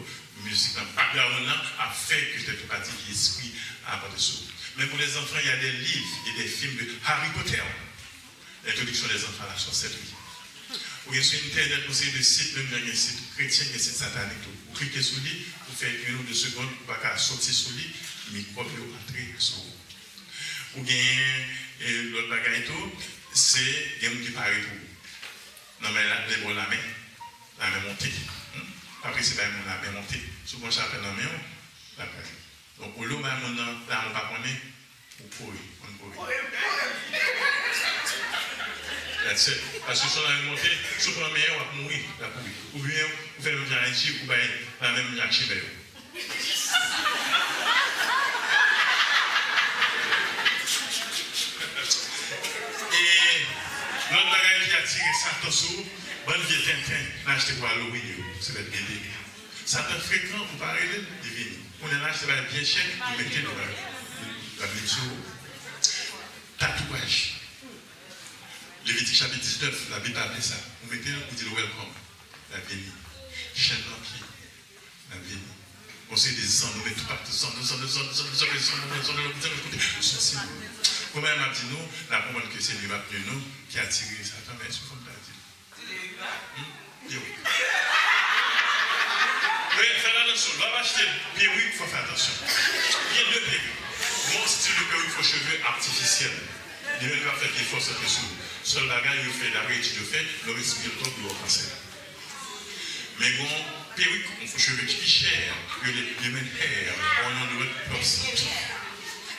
mizik nan background nan ap fè ke tèt ou pati, ke espri a pati sou ou. Men pou lèzanfan, y a des livres, y a des films de Harry Potter, L'introduction des enfants à la sorcellerie. Ou gen sou entènèt yon seri de sit, menm jan gen sit kretyen, gen sit satanik tou. Ou klike sou li, pou fè youn ou de segonn, ou pa ka soti sou li, mikwòb yo antre sou ou. Ou genyen, e, lòt bagay tou, se gen moun ki pare pou ou. Nan men la, lè bò lamen, lamen monte. Hmm? Pa prese bay moun lamen monte. Si w pran chapèl nan men w, l ap pale. Donk, olye w bay moun nan lamen w pa konnen, ou kore, konn kore. That's it. Paske si w lamen monte, si w pran men w, w ap mouri, l ap mouri. Oubyen, ou fè menm jan Ayiti, ou bay lamen moun ak chimè yo. E lòt bagay ki atire Satan sou bann vye tenten n achte pou Halloween yo, se lèt bebe. Satan frekan, ou pa rele l, li vini. Kounye a la, se bagay byen chè, ou mete l nan, nan Bib sou ou. Tatouaj. Levitik chapit diznèf, Labib pa vle sa. Ou mete l, ou di l welcome. L ap vini. Chenn nan pye. L ap vini. Yon seri de zanno, met toupatou zanno, zanno, zanno, zanno, zanno, zanno, zanno, zanno, zanno, zanno, kote, sòsi. Kouman m ap di nou, n ap konprann ke se li m ap di nou, ki atire Satan, men sou fòm la di. Hmm? Yo. Men, fè atansyon, lè w ap achte perik, fò fè atansyon. Gen de perik. Gon stil de perik, fo cheve atifisyèl. Li menm k ap fè pye fòs antre sou ou. Sèl bagay yo fè, dapre etid yo fè, lè w respire l twòp, yo wè kansè. Men gon perik, yon fo cheve ki pi chè, yo rele human hair, or non de wet plastik.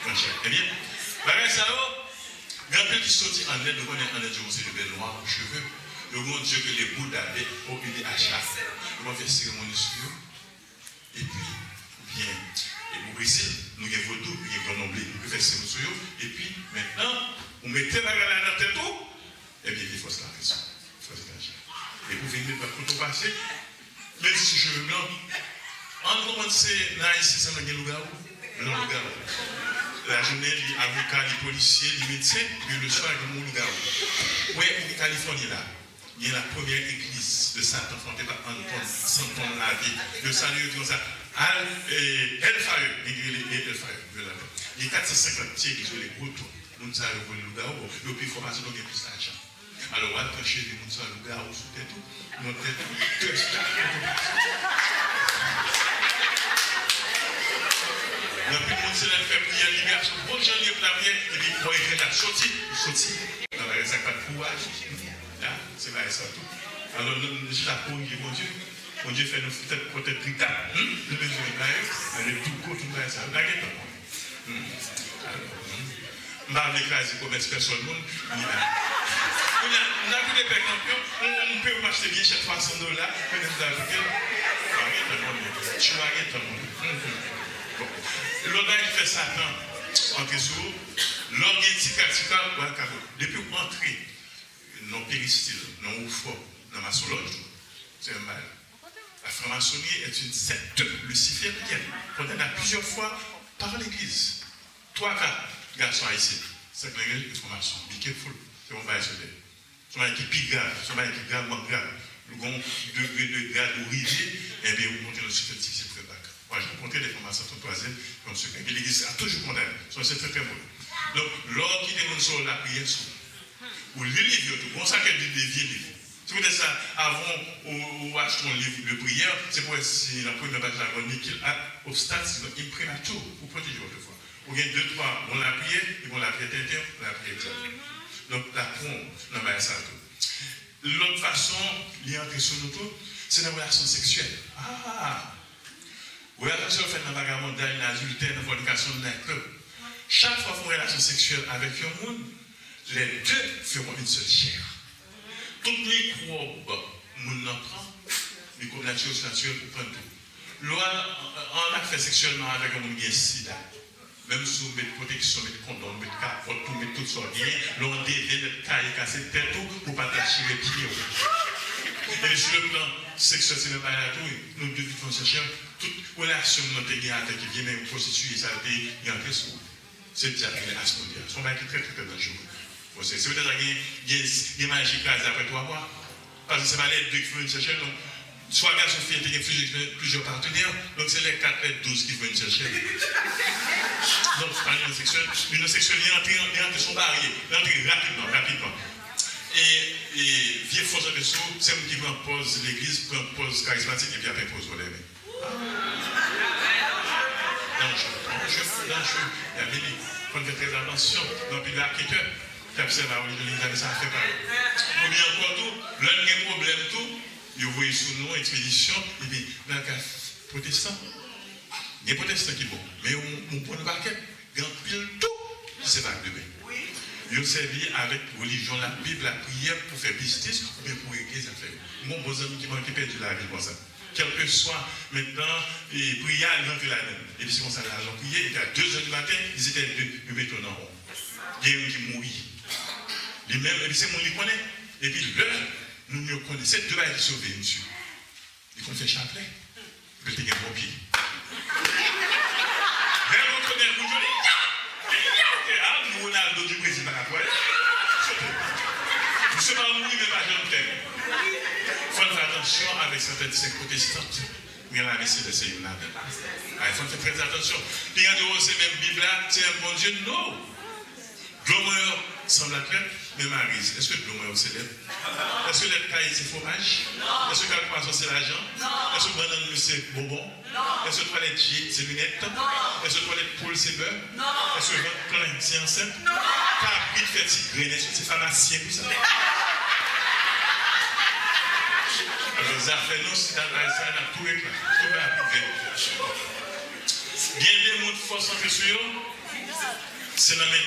Mwen chè. Ebyen, bagay sa yo, gen anpil ki soti an End, ou konnen an End yo gon seri de bèl nwa cheve. Yo gon dye ke le Bouddha, B O U D H A. Yo konn fè seremoni sou yo. Epi, oubyen, e o Brezil, nou gen vodou, nou gen candomblé, yo fè seremoni sou yo. Epi, mentnan, ou mete bagay la nan tèt ou, ebyen, li fòs la, fòs, fòs etranje. Epi, ou vin met bak kote w pase, men di sou cheve blan. Ann kòmanse nan Ayiti, sanble gen lougawou. Blan lougawou. Lajounen, li avoka, li polisye, li medsen, epi leswa, li moun lougawou. Ou wè, ou gen Kalifòni la. Gen la premyè egliz de Satan fònte pa Anton, Santon Lave. Yo salye yo di konsa, al, eh, Hellfire, gen ki rele, eh, Hellfire, yo la. Gen kat san senkant ti egliz, yo rele Gwoto. Moun sa yo vole lougawou, bon, yo pi fò pase nou, gen plis lajan. Alò, w al pran cheve moun sa lougawou sou tèt ou, nan tèt ou, tèt ou. Nan pi moun se lè fè priyè liberasyon, bon jan li ye pou lapriyè, epi bon ekrèt ap soti, li soti. Nan bagay sa k pa t pou a, a, se bagay sa tou. Alò, nou, nou chita korije Bondye. Bondye fè nou tèt, tèt gita. Hmm? Nou bezwen bay, ale douko, tout bagay sa. Nou pa gen tan. Hmm. Alò, hmm. M pa vle kraze komès pèsòn moun, ni la. Kounye a, m ta koute pè kanpyon, m, m pe m achte byen chè twa san dola, kounye a m ta koute l. Pa gen tan moun. Chou pa gen tan moun. Hmm, hmm. Bon. Lòt bagay ki fè Satan antre sou ou, lè w gen ti krak, ti krak, w al kabot. Depi w antre nan peristil, nan wofò, nan masonlòj, se menm bagay la. La franc-maçonnerie est une secte luciférienne condamnée à plusieurs fois par l'Église. Twa ka gason ayisyen, sèk nan legliz, yo franc-maçon. Be careful. Se yon bagay sou tè. Se yon bagay ki pi grav. Se yon bagay ki gravman grav. Ou gon degre de grad ou rive, ebyen, ou monte nan sifèt divize pou fè bak. Moi, j'ai rencontré des francs-maçons, tranntrwazyèm, yon sekrè. Epi legliz a toujou kondannen. Se yon sekrè trè, trè move. Donk, lè w kite moun sou lapriyè sou ou, ou li liv yo tou. Gon sakèt de, de vye liv. Se poutèt sa, avan ou, ou achte yon liv de priyè, se pou wè si nan premyè paj la, gon nikil ak obstak, sinon imprimatur, pou pwoteje w de fwa. Ou gen de, twa bon lapriyè, epi yon lapriyè tenten, yon lapriyè egzakte. Donk, la pran w nan bagay sa tou. Lòt fason, li antre sou nou tou, se nan relasyon seksyèl. Ah! Relasyon seksyèl fèt nan vagabondaj, nan adiltè, nan fònikasyon, nan nayt klèb. Chak fwa w fè yon relasyon seksyèl avèk yon moun, les deux feront une seule chair. Tout mikwòb moun nan pran, mikwòb natirèl, sinatirèl, ou pran tou. Lè w al an afè seksyèlman avèk yon moun ki gen sida, menm si w met pwoteksyon, met kondòm, met kapòt, ou met tout sa w genyen, lè w devyen nèt, taye, kase tèt ou pou w pa ta chire pye w. Epi sou le plan seksyèl, se menm bagay la tou, wi. Nou de vit fon chèchè, tout relasyon moun nan te gen avèk vye nèg pwostitiye sa yo te gen antre sou ou. Se dyab ki rele Asmodia. Se yon bagay ki trè, trè, trè danjere. Bon, se, se poutèt sa gen, gen, gen maji kraze apre twa mwa. Paske se pa lè de ki vin chèchè l, non. Swa gason, fi, te gen plizyè, plizyè patenè, donk se lè kat, lè douz ki vin chèchè l. Donk, pa linyon seksyèl. Linyon seksyèl, li antre, li antre, se yon baryè. Li antre rapidman, rapidman. E, e vye fòs antre sou ou, se moun ki pran pòz legliz, pran pòz karizmatik, epi ap enpoze w lè men. Danjere, danjere, danjere. Y a vini. Fò n fè trè atansyon. Gen anpil raketè k ap sèvi a relijyon legliz la, men sa fè pa yo. Oubyen ankò tou, lè n gen pwoblèm tou, yo voye sou nou ekspedisyon, epi nan ka pwotestan, gen pwotestan ki bon, men yo, yo pran nou pakèt. Gen anpil tou ki se vag de men. Yo sèvi avèk relijyon, Labib, lapriyè pou fè biznis oubyen pou regle zafè yo. M gon bon zanmi ki manke pèdi lavi l konsa. Kèlkeswa, mentnan, e, priyè a, li rantre ladan l. Epi se konsa, lajan priyè, epi a de zè di maten, li se tè de, yo mete w nan won. Gen youn ki mouri. Li menm, epi se moun li konnen. Epi lè moun yo konnen, se de bagay ki sove misye. Li konn fè chaplè. Li te gen bon pye. Lè l retounen, moun yo di, "Ya! Ya!" Te al, nou Ronaldo di Brezil pa ka twale. Misye pa mouri, men pa janm fè. Fò n fè atansyon avèk sèten sèk pwotestan. Gen lame selès se youn ladan l. Ay, fò n fè trè atansyon. Li gade w, se menm Bib la, se menm Bondye, no! Dlo mwen yo sanble ak lèt, men Mariz, èske dlo mwen yo se lèt? Èske lèt kay se fwomaj? Èske kal pwason se lajan? Èske bannann mwen se bonbon? Èske twalèt je se linèt? Èske twalèt poul se bè? Èske vant plen se ansent? Kabrit fè ti grenn, èske se famasyen pou sa? Alò, zafè nou, si ta bay sa, n ap tou ret la. Tou bay ap rive. Gen de moun fòs antre sou yo, se nan men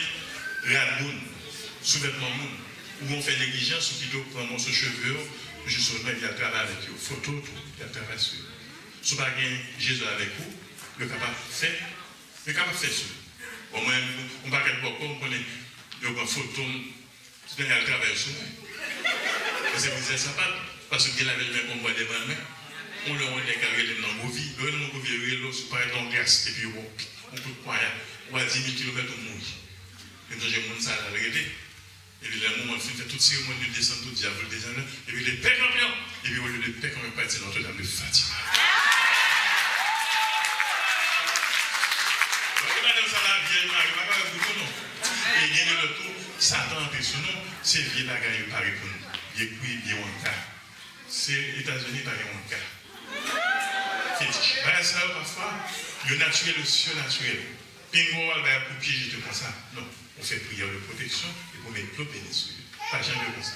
rad moun, souvètman moun. Ou gon fè neglijans, ou pito pran mòso cheve yo, jis sot nan, epi al travay avèk yo. Foto tou, y ap travay sou yo. Si w pa gen Jezi avèk ou, yo kapab fè, yo kapab fè sou ou. Bon, mwen, yon pakèt bòkò, m konnen yo pran foto m, si yo al travay sou mwen. Mwen se mizè sapat, paske m gen lavi men konn bwa devan mwen. Yon lè yon nèg al rele m nan Govi, yo rele m nan Govi, yo rele w sou parèt nan yon glas, epi yo ba w yon kout pwaya, ou a di mil kilomèt ou mouri. E m sonje moun sa a l al rele. Epi lè moman fin fè tout seremoni, li desann tout dyab, li desann, epi li pè kanpe, epi olye li pè kanpe, pati Notre-Dame de Fatima. Donk, e madanm sa la, Vyèj Mari, pa ka wè bouton non. E gen de lòt tou, Satan antre sou nou, se vye bagay yo pare pou nou. Vye kwi, vye wanga. Se Etazini pa gen wanga. Fetich. Bagay sa yo pafwa, yo natirèl, yo sinatirèl. Pinga w al bay kout pye jete konsa. Non. Ou fè priyè de pwoteksyon epi ou met dlo beni sou yo. Pa janm yo konsa.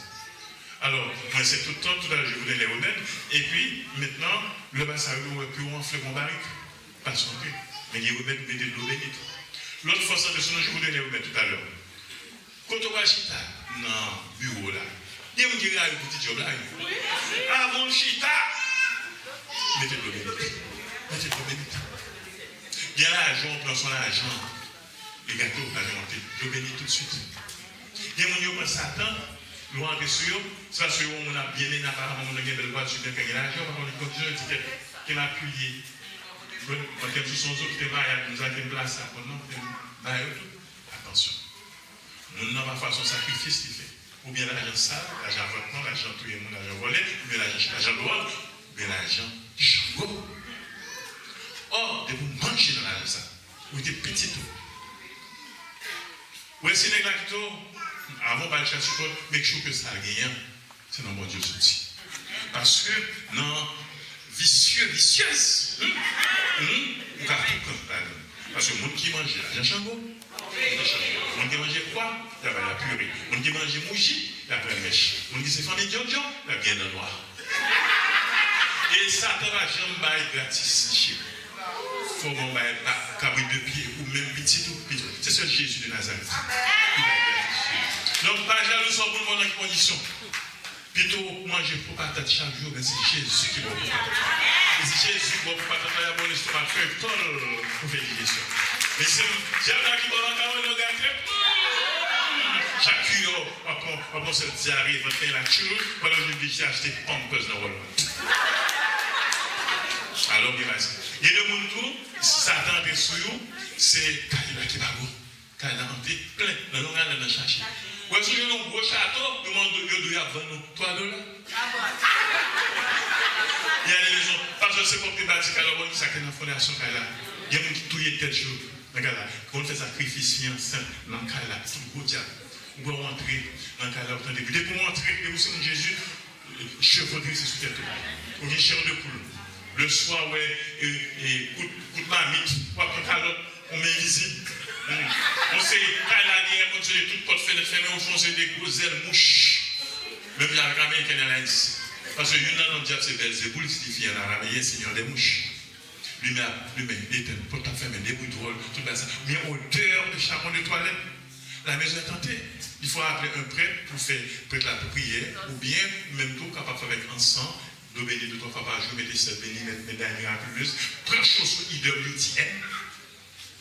Alò, mwen se tout tan, tout a je vous donne les remèdes. Epi, mentnan, lè bagay sa yo, ou wè pye w anfle kon barik, pa sonje. Men gen remèd, mete dlo beni tou. Lòt fwa, sa de sou nou, je vous donne les remèdes tout à l'heure. Kote w pral chita nan biwo w la, gen moun ki rayi pou ti djòb la, wi. Avan w chita, mete dlo beni. Mete dlo beni. Gen lajan, w pran swen lajan. E gato, lajan monte. Dlo beni toutswit. Gen moun yo pran Satan, lwa antre sou yo, se paske yo wè yon moun ap byen mennen, aparamman moun nan gen bèl vwati, byen gen lajan, pa konnen kondisyon, yo di tèt, ke m apiye. Bon, mwen ke m sou son zo, kite m maryaj, moun sa ke m plase a, bon, non, ke m ba yo tou. Atansyon. Moun nan pafwa se yon sakrifis li fè. Oubyen lajan sal, lajan avòtman, lajan touye moun, lajan vòlè, oubyen lajan, lajan dwòg, oubyen lajan jango. Ò, depi w manje nan lajan sa, ou rete pitit ou. Ou wè si nèg la kite w, avan w ba l chèche pòt, make sure ke sa l genyen an, se nan Bondye w soti. Paske nan visye, visyèz, hmm, hmm, ou ka tou pran ladan l. Paske moun ki manje lajan chango, lajan chango. Moun ki manje kwa, y ap bay la pire. Moun ki manje mouji, y ap bay mèch. Moun ki se fanmi dyondyon, y ap gen dan nwa. E Satan pa janm bay gratis, cheri. Fò w bay ba-, kabrit de pye, ou menm pitit ou, pitit. Se sèl Jezi de Nazarèt ki bay gratis, cheri. Donk, pa jalou sa w pou l nan ki kondisyon. Pito w manje po patat chak jou, men se Jezi ki ba w po patat la. E si Jezi ba w po patat la, y ap ba w lestomak fè tòl pou fè dijesyon. Mesye m, dyab la ki ba w makawon yo gate. Chak kiyè w ap pran, w ap pran sèl dyare, vant pen la tchoul, pandan w vin vin achte Pampers nan Walmart. Alò, gen bagay sa. Gen de moun tou, si Satan antre sou yo, se kay la ki pa bon. Kay la antre plen, nan yon ane nan chache. Ou wè, si w jwenn yon gwo chato, yo mande, yo di w y ap vann nou twa dola. Y ale lezon, paske se pwòp li bati kay la, ou konn ki sa ki nan fondasyon kay la. Gen moun ki touye tèt yo nan kay la. Konn fè sakrifis, fi ansent nan kay la, tout gwo dyab. Ou wè w antre nan kay la, ou tande, depi w antre, depi w se moun Jezi, cheve drese sou tèt ou. Ou gen chè de poul. Leswa, w wè, e, e, kout, kout mamit, w ap pran kalòt, ou men envizib. Hmm. Yon seri kay la gen èkondisyonnen, tout pòt fenèt fèmen, ou fè yon seri de gwo zèl mouch. Menm jan avèk American Airlines. Paske youn nan non dyab se Bèlzeboul, ki siyifi an arameyen Seigneur des mouches. Limen ap limen, etèn, pòt ap fèmen, debri dwòl, tout bagay sa. Ou gen odè de savon de twalèt. La maison est hantée. Il faut appeler un prêtre pou fè prèt la pou priyè, oubyen menm tou w kapab fè avèk ansan, dlo beni de twa fwa pa jou, mete sèl beni, mèt meday mirakilez, pran cho sou E W T N,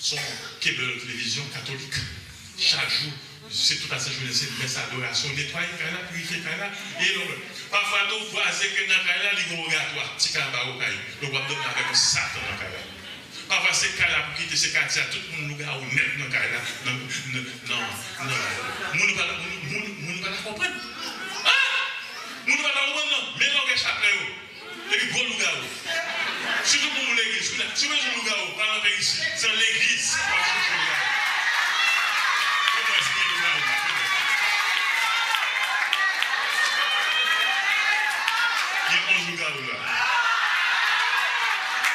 se yon cable televizyon katolik, chak jou, Se tout lasent jounen, se mès adorasyon, netwaye kay la, pirifye kay la, e lòt. Pafwa tou, vwazen ke nan kay la, li gen oratwa, ti kay anba yo kay. Donk, w ap dòmi avèk yon Satan nan kay la. Pafwa, se kay la pou kite, se katye a, tout moun lougawou nèt nan kay la, nan, nan, nan, nan. Moun ou pa, moun, moun, moun ou pa ta konprann. Ah! Moun ou pa ta konprann, non. Men lògè chaplè yo. Epi gwo lougawou. Sitou pou moun legliz. Kounye a, si w bezwen lougawou, pa nan peyi isit. Se nan legliz w ap chèche lougawou. Ou mwen si gen lougawou la. Gen onz lougawou la.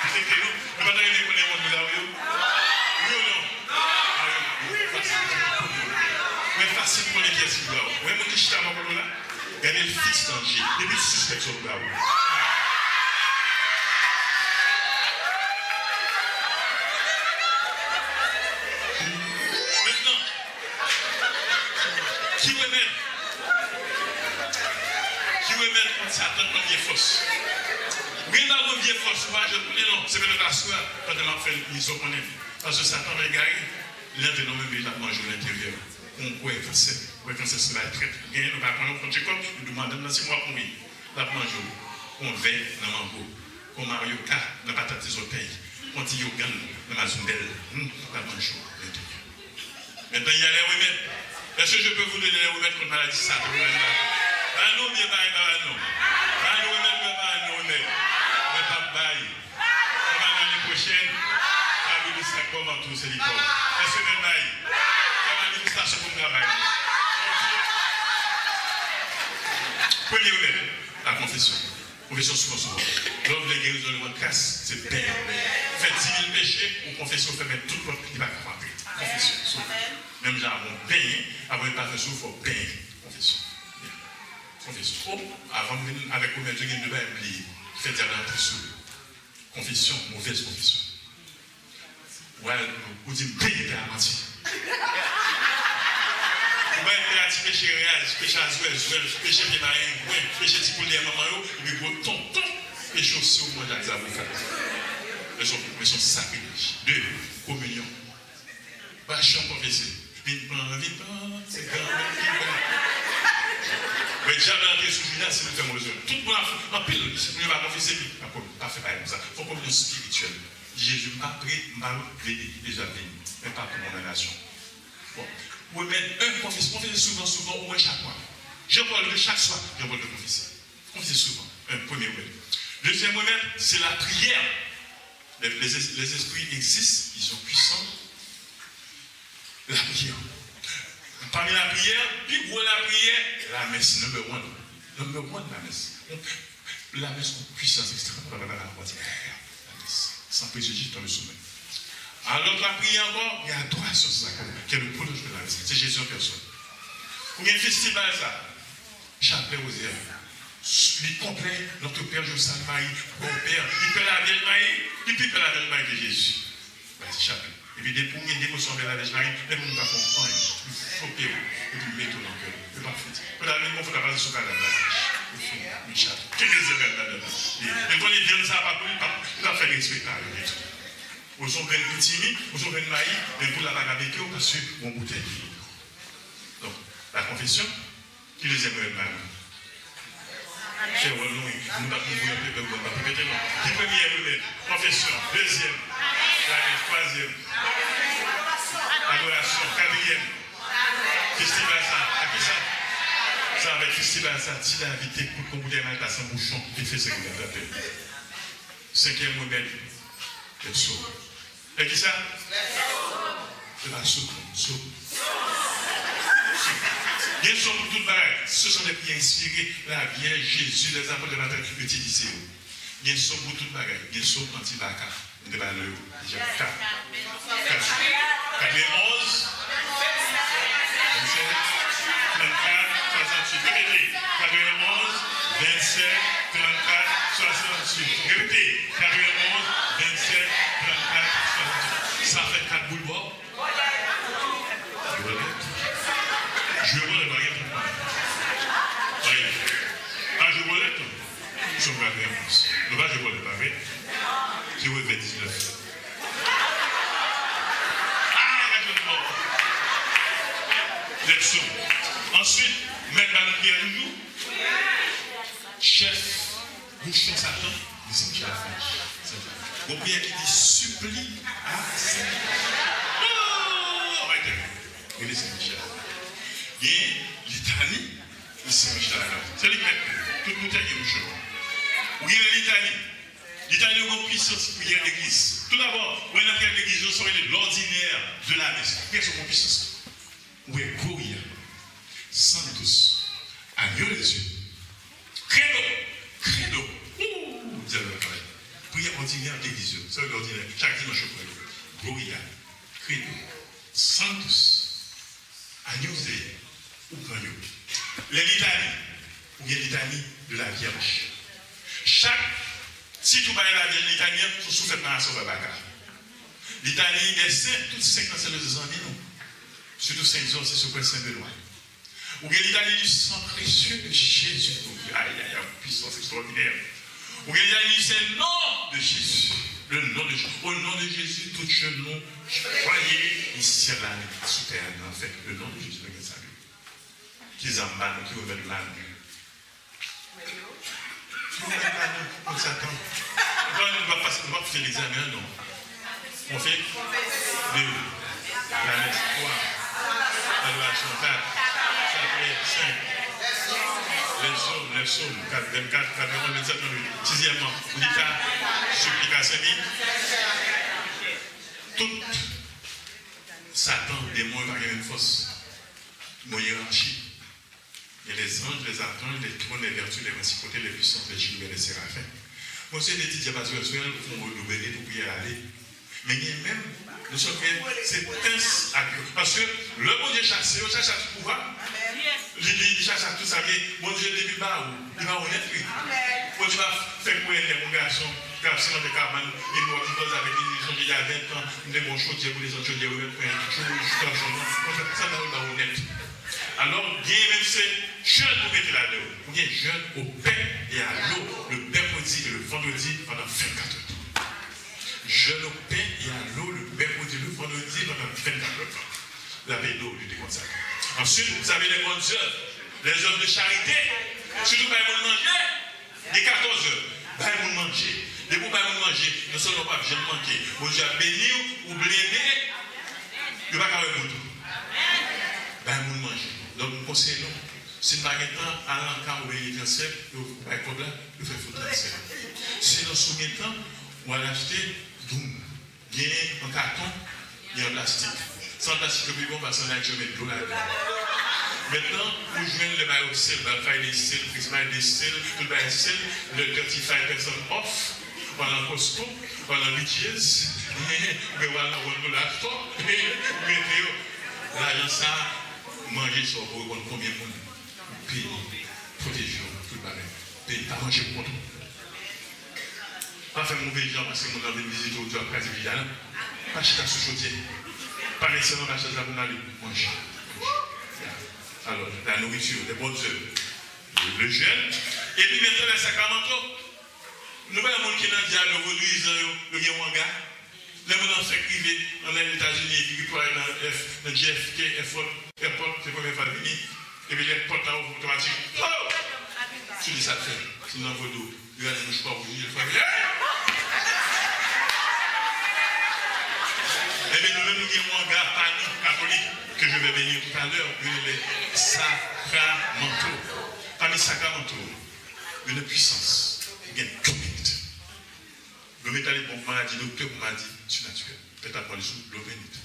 Ou teke nou? Nou pa ta renmen konnen onz lougawou yo? Wi ou non? Mwen fasil pou konnen kiyès ki lougawou. Ou wè moun ki chita bò kote w la? Gade l fiks nan je. Depi l sispèk se yon lougawou. Mentnan, ki remèd? Ki remèd kont Satan, kont vye fòs? Ou gen dwa gon vye fòs, ou pa janm konnen non. Se petèt aswè, pandan m ap fè l, li fè w konnen. Paske Satan pa egare, li antre nan menm peyi, l ap manje w nan enteryè. Ou kwè kansè, ou kwè kansè se bagay trèt. Genyen nou pa konnen, ou konn tchekòp, ou di madanm nan se mwen k ap mouri. L ap manje w. Ou yon vè nan mango. Ou yon maryoka nan patat ti zòtèy. Ou yon ti yogann nan mazonbèl. Hmm, l ap manje w nan enteryè. Mentnan, y a les remèdes. Est-ce que je peux vous donner les remèdes contre maladie Satan? Ba nou byen bay, ba nou. Ba nou remèd, ba nou remèd. Mwen p ap bay. Kòman ane pwochèn, Kabili sa kòman tou se li kòm. Èske mwen bay? Kòman ane pou stasyon pou m travay? Premye remèd, la konfesyon. Konfesyon souvan, souvan. Lè w vle gerizon, lè w an kras, se benyen. Fè di mil peche, ou konfese, ou fèmen tout pòt, li pa ka antre. Konfesyon, souvan. Menm jan avè w benyen, apre w pase sou, fò w benyen. Konfesyon. Konfesyon. O, avan m vin avèk remèd yo, gen de bagay m bliye. Fè dyab la antre sou ou. Konfesyon, movèz konfesyon. Ou al, ou di m benyen pè a manti. Ou bay pè a ti peche reyal, ti peche a zwèl, zwèl, ti peche pye marenyen, wen, ti peche ti poul dèyè manman yo, epi gwo tonton peche w si w manje ak zaboka. Men se yon, men se yon sakrilèj. De, kominyon. Pa janm konfese. Vin pran, vin pran, se granmèt ki pran. Men dyab la antre sou Jidas, se pou fè move zòrèy. Tout moun ap, anpil, si moun yo pa konfese, li pa konn, pa fè bagay konsa. Fò kominyon espirityèl. Di Jezi, m pa pre, m pa vle, deja vini. Men pa pou kondanasyon. Bon. Remèd en, konfese, konfese souvan, souvan, omwen chak mwa. Jean Paul de chak swa, Jean Paul de konfese. Konfese souvan. En, premye remèd. Dezyèm remèd, se lapriyè. Les, les, les esprits existent, ils sont puissants. Lapriyè. Pami lapriyè, pi gwo lapriyè, lamès, number one. Number one, lamès. Lamès gon pwisans ekstrèmòdinè. Lamès. San prejije, tonbe sou mwen. A, lòt lapriyè ankò, gen adorasyon, se sa ki, ki le prolonjman de la messe. Se Jezi an pèsòn. Ou gen festival sa. Chaplè Wozè a. Li konplè, Notre Père, je vous salue Marie, bon Père, li pè Lavyèj Mari, li pi pè Lavyèj Mari ke Jezi. Bay ti chaplè. Epi depi w gen devosyon anvè Lavèj Mari, menm moun pa fè w anyen. Li fwope w, epi l mete w nan kè l. Yo pa fouti. Kounye a, menm yon fòt ap pase sou kadav la. Yo fini. Li chaplè. Kenbe zèl kadav la. Li, li konnen vyann sa pa pou li, pa, li pa fè l respekte yo ditou. Ou se yon grenn pitimi, ou se yon grenn mayi, men poul la pa ka beke w paske yon boutèy. Donk, la konfesyon, ki dezyèm remèd la? Fè wòl nou, wi. Nou pa pou voye anpil, nou pa pou pete, non. Ki premye remèd? Konfesyon. Dezyèm. Lamès. Twazyèm. Adorasyon. Katriyèm. Festival sa. A ki sa? Se avèk festival sa, Ti David te kout konpouta Malta san bouchon, te fè se ki atrape l. Senkyèm remèd, lèt sòm. Lè ki sa? Se pa soup, non, soup. Soup. Gen sòm pou tout bagay. Ce sont des prières inspirées. La Vierge, Jésus, les apôtres, les martyrs, yo itilize yo. Gen sòm pou tout bagay. Gen sòm anti-baka. M te pale yo deja. Kat. Kat. Katrevenonz. Vennsèt, trannkat, swasanntuit. Repete. Katrevenonz, vennsèt, trannkat, swasanntuit. Repete. Katrevenonz, vennsèt, trannkat, swasanntuit. Sa fè kat boul bò. Jwe bòlèt. Jwe bòlèt, pa gen pwoblèm. Wi. Pa jwe bòlèt, non. Se yon katrevenonz. Nou pa jwe bòlèt, pa vre? Ki revè diznèf? Ah, gade yon bò. Lèksyon. Answit, mèt ba nou priyè toujou. Chèf bouchon Satan, li se Michel Afranchi. Gon priyè ki di supplique à Saint Michel. Oh, my God. Rele Saint Michel. Gen litani, li se Michel Afranchi. Se li k mèt tout bouton gen bouchon. Ou gen litani. Litani yo gon pwisans priyè legliz. Toudabò, ou wè nan priyè legliz yo, sa yo rele l'ordinaire de la messe. Priyè sa yo gon pwisans. Ou wè Gloria, Santos, Agno de Dieu, Credo, Credo. Ooh, dyab la pale. Priyè òdinè legliz yo. Sa yo rele òdinè. Chak dimanch yo pran yo. Gloria, Credo, Santos, Agno de Dieu. Ou pran yo. Lè litani, ou gen litani de la Vierge. Chak tit ou bay la Vierge, litani an, se sou fèt nan asò babaka. Litani dè sen, tout senk nan se zanmi nou. Sitou senk zò, se sou pwen Sen Benwa. Ou gen litani du sang précieux de Jésus. Ay, ay, ay, pwisans ekstraòdinè. Ou gen litani du Saint Nom de Jésus. Le nom de Jésus. Au nom de Jésus, tout genou, croyez, ici, là, sous terre, en fait. Le nom de Jésus, le salut. Ki zam ba nou, ki revèl ba nou. Ki revèl ba nou kont Satan. Bon, nou pa pase, nou pa fè egzamen an, non. On fait deux. La messe, trois. Adoration, quatre. Chapelet, cinq. Les psaumes, les psaumes, quatre, vingt-quatre, quatre-vingt-onze, vingt-sept, vingt-huit. Sizyèmman, ou di sa, supplication, tout Satan, demon, yo pa gen menm fòs. Gon yerachi. Il y a les anges, les archanges, les trônes, les vertus, les principautés, les puissances, les chérubins, les séraphins. Bondye te di dyab a sou èl, ou fè yon vodou, beni, ou priye ale. Men gen menm, nou sòt gen, se pens ak yo. Paske lè Bondye chase yo, chase ak tout pouvwa. Li, li, li chase ak tout sa, men Bondye depi l ba ou, li ba ou nèt, wi. Bondye pa fè kwè nèg yon gason k ap simonte kabann, epi w ap koze avèk li, li sonje y a vingt ans, m te ba w chodyè pou desann chodyè, remèt mwen tjou, tjou, tjou, non. Konsa, sa nan yo ba ou nèt. Alò, gen menm se jèn pou mete ladan yo. Ou gen jeûne au pain et à l'eau le mercredi et le vendredi pendant vingt-quatre heures. Jeûne au pain et à l'eau le mercredi, le vendredi pendant vingt-quatre heures. Lape do, li te konn sa. Answit, sa vle di bonne œuvre, les œuvres de charité. Sitou bay moun manje. Gen katòz è. Bay moun manje. Depi w bay moun manje, non sèlman w p ap janm manke, Bondye ap beni w, ou blende, yo pa ka wè bout ou. Bay moun manje. Donk, m konseye nou, si n pa gen tan, al nan ka oubyen Etranse, yo bay kòb la, yo fè fo transfè. Sinon, si w gen tan, w al achte doum. Gen an katon, gen an plastik. San plastik yo pi bon, paske an Ayiti yo met dlo ladan. Mentnan, ou jwenn lè bagay yo sel, Black Friday sel, Christmas Day sel, tout bagay sel, le thirty-five percent off, ou al nan Costco, ou al nan B J S, oubyen ou al nan One Dollar Store, ou mete yo. Lajan sa, manje sa, ou konn konbyen moun ou peye, pwoteje yo, tout bagay. Peyi pa manje pou kont ou. Pa fè move jan paske moun nan vin vizite w, di w ap kraze pija la. Pa chita sou chodyè. Pa met sèlman ba chèz la pou n ale. Manje. Manje. Ya. Alò, la nourriture, les bonnes œuvres, le jeûne, epi mentnan les sacramentaux. Nou pa wè moun ki nan dyab yo, vodouyizan yo, yo gen wanga. Lè moun nan fèk rive nan Etazini, epi pou al nan F, nan J F K Airport, airport, se premye fwa l vini, epi lè pòt la ouvri otomatik, pow! Sou li sa l fè, se nan vodou, li rale mouchwa wouj li, l fè, hey! Ebyen, nou menm, nou gen wanga pa nou, katolik, que je vais bénir tout à l'heure, yo rele sacramentaux. Pami sacramentaux, yo nan pwisans, yo gen domèt. Domèt la li bon pou maladi, doktè, pou maladi sinatirèl. Tèt ap mal sou domèt.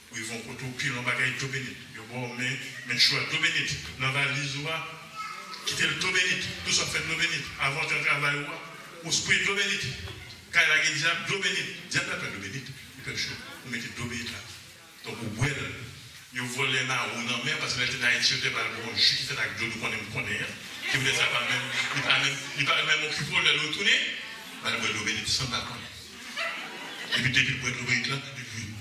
Ou rive yon kote, ou pile yon bagay domèt. Yo ba w men, men chou a domèt. Nan valiz ou a, kite l domèt. Tout sa w fè domèt. Avan w antre nan travay ou a, ou spre domèt. Kay la gen dyab, domèt. Dyab la pè domèt. Li pè cho. Ou mete domèt la. Donk, ou bwè l. Yo vòlè mawon nan mè, paske lè l te nan Ayiti, yo te ba l yon ji ki fèt ak dlo, nou konnen, m konnen an. Se poutèt sa, pa menm, li pa menm, li pa menm okipe w lè l retounen, ba l bwè dlo beni san l pa konnen. Epi depi l bwè dlo beni la, li vini.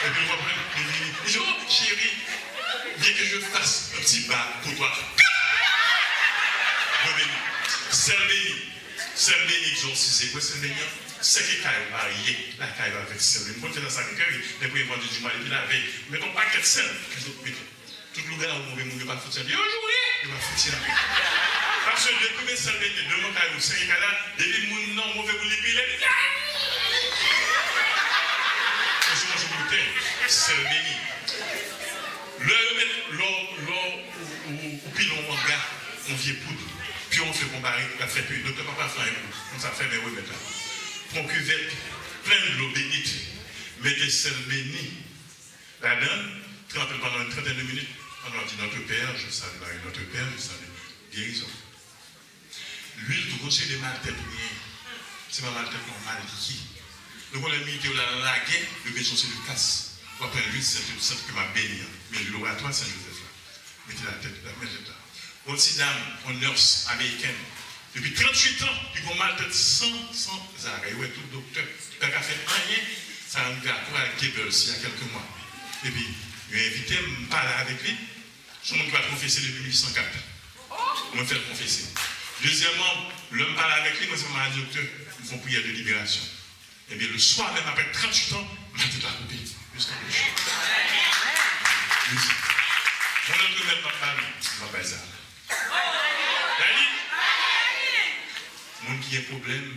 Epi l konprann, li vini. Li di, oh, chérie, viens que je fasse un petit bal pour toi. Dlo beni. Sèl beni. Sèl beni egzòsize. Bwè sèl beni an. Sèke kay ou marye lakay ou avèk sèl. Mwen konn fè sa, sa ki kè wi. Lè premye vandredi mwa depi lavèy, mete yon pakèt sèl. Mete. Tout lougawou move moun yo pa fout sèl. Yo joure, yo pa fout sèl. Paske depi ou met sèl beni devan kay ou, sèke kay la, depi moun nan move pou li pile, li sou yon sou kote, sèl beni. Lè yo met, lè, lè ou, ou, ou pile yon manga, yon vye poud, pi yon fè konpare, l ap fè pi, doktè pa pral fè anyen pou ou. Konsa fèmen remèd la. Pran kivèt plen dlo beni, mete sèl beni ladan l, tranpe l pandan yon trantèn de minit, pandan w ap di, Notre Père, je salue Marie, Notre Père, je salue guérison. Lwil tou, gon seri de maltèt ou genyen. Se pa maltèt non, maladi. Donk, yon lè militè yo la nan lagè, yo bezwen yon seri de kas. W ap pran lwil sent, sent ke m ap beni an. Men lwil oratwa Sen Jozèf la. Mete l atè, l ap mete l la. Yon ti dam, yon nurse amerikèn, depi tranntuit an, li gon maltèt san, san zare. Yo wè tout doktè, yo pa ka fè anyen. Sa rive a Coral Gables, il y a quelques mois. Epi, yo envite m, m pale avèk li. Se yon moun ki pa t konfese depi mil uit san kat. Mwen fè l konfese. Dezyèmman, lè m pale avèk li, mwen se mwen di doktè, m fè yon priyè de liberasyon. Ebyen, le swa menm, apre tranntuit an, maltèt la koupe. Jiska pwochen. Mèsi. Yon lòt remèd m ap ba nou, m ap bay sa. Dani! Moun ki gen pwoblèm,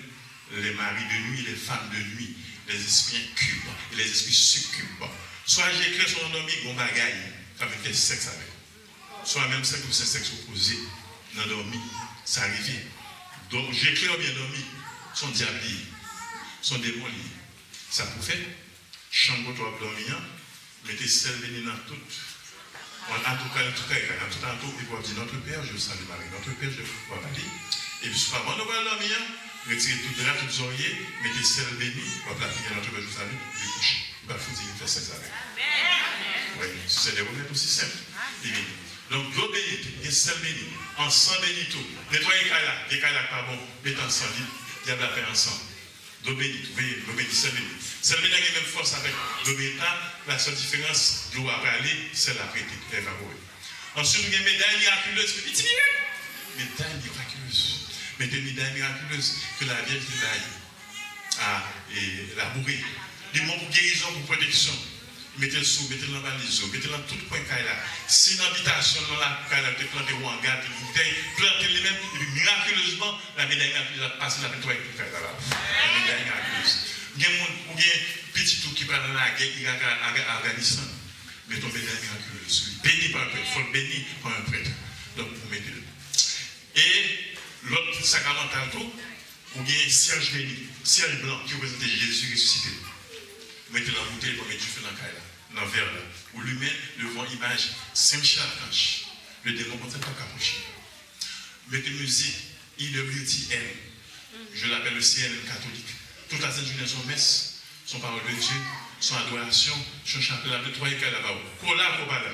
les maris de nuit, les femmes de nuit, les esprits incubes et les esprits succubes. Swa je klè, swa w dòmi, gon bagay k ap vin fè sèks avè w. Swa menm sèks ou se sèks opoze nan dòmi, sa rive. Donk, je klè oubyen dòmi, se yon dyab li ye, se yon demon li ye. Sa pou fè, chanm kote w ap dòmi an, mete sèl beni nan tout. An, an tou ka, an tou ka, an tou ka, an tou, epi w ap di, Notre Père, je salue Marie, Notre Père, je, w ap pale. Epi sou pa bò w pral dòmi an, retire tout dra, tout zòrye, mete sèl beni, w ap lapriyè, Notre Père, je salue, epi kouche. Li pa fout di vin fè sèks avè w. Wi, se de remèd osi senp. Li vini. Donk, dlo beni, gen sèl beni, ansan beni tou. Netwaye kay la, gen kay la k pa bon, mete ansan, di dyab la fè ansan. Dlo beni tou, veye, dlo beni, sèl beni. Sèl beni a gen menm fòs avèk dlo beni la, la sèl diferans, dlo a prale, sèl la ap rete, evapore. Answit, ou gen meday mirakilez, piti mirak. Meday mirakilez. Mete meday mirakilez ke la Vyèj te bay a, e, laboure. Li bon pou gerizon, pou pwoteksyon. Mete l sou, mete l nan valiz ou, mete l nan tout kwen kay la. Si nan bitasyon, nan lakou kay la, ou te plante wanga, te boutèy, plante l li menm, epi mirakilezman, la meday mirakilez la pase, la netwaye tout kay la. La meday mirakilez. Gen moun, ou gen pitit ou ki pral nan lagè Irak, Afganistan. Mete yon meday mirakilez sou li. Beni pa yon prèt, fò l beni pa yon prèt. Donk, pou mete l. E lòt sakramantal tou, ou gen syèj beni, syèj blan ki reprezante Jezi resisite. Mete l nan boutèy, pou met dife nan kay la, nan vè la. Ou limen devan imaj Sen Michel Akanj. Le demon konsa pa ka pwoche. Mete mizik E W T N. Je l'appelle le C N N katolik. Tout la Sent Jounen se yon mès. Se yon pawòl de Dye, se yon adorasyon, se yon chapèl, la netwaye kay la ba ou. Kola, ko pa la.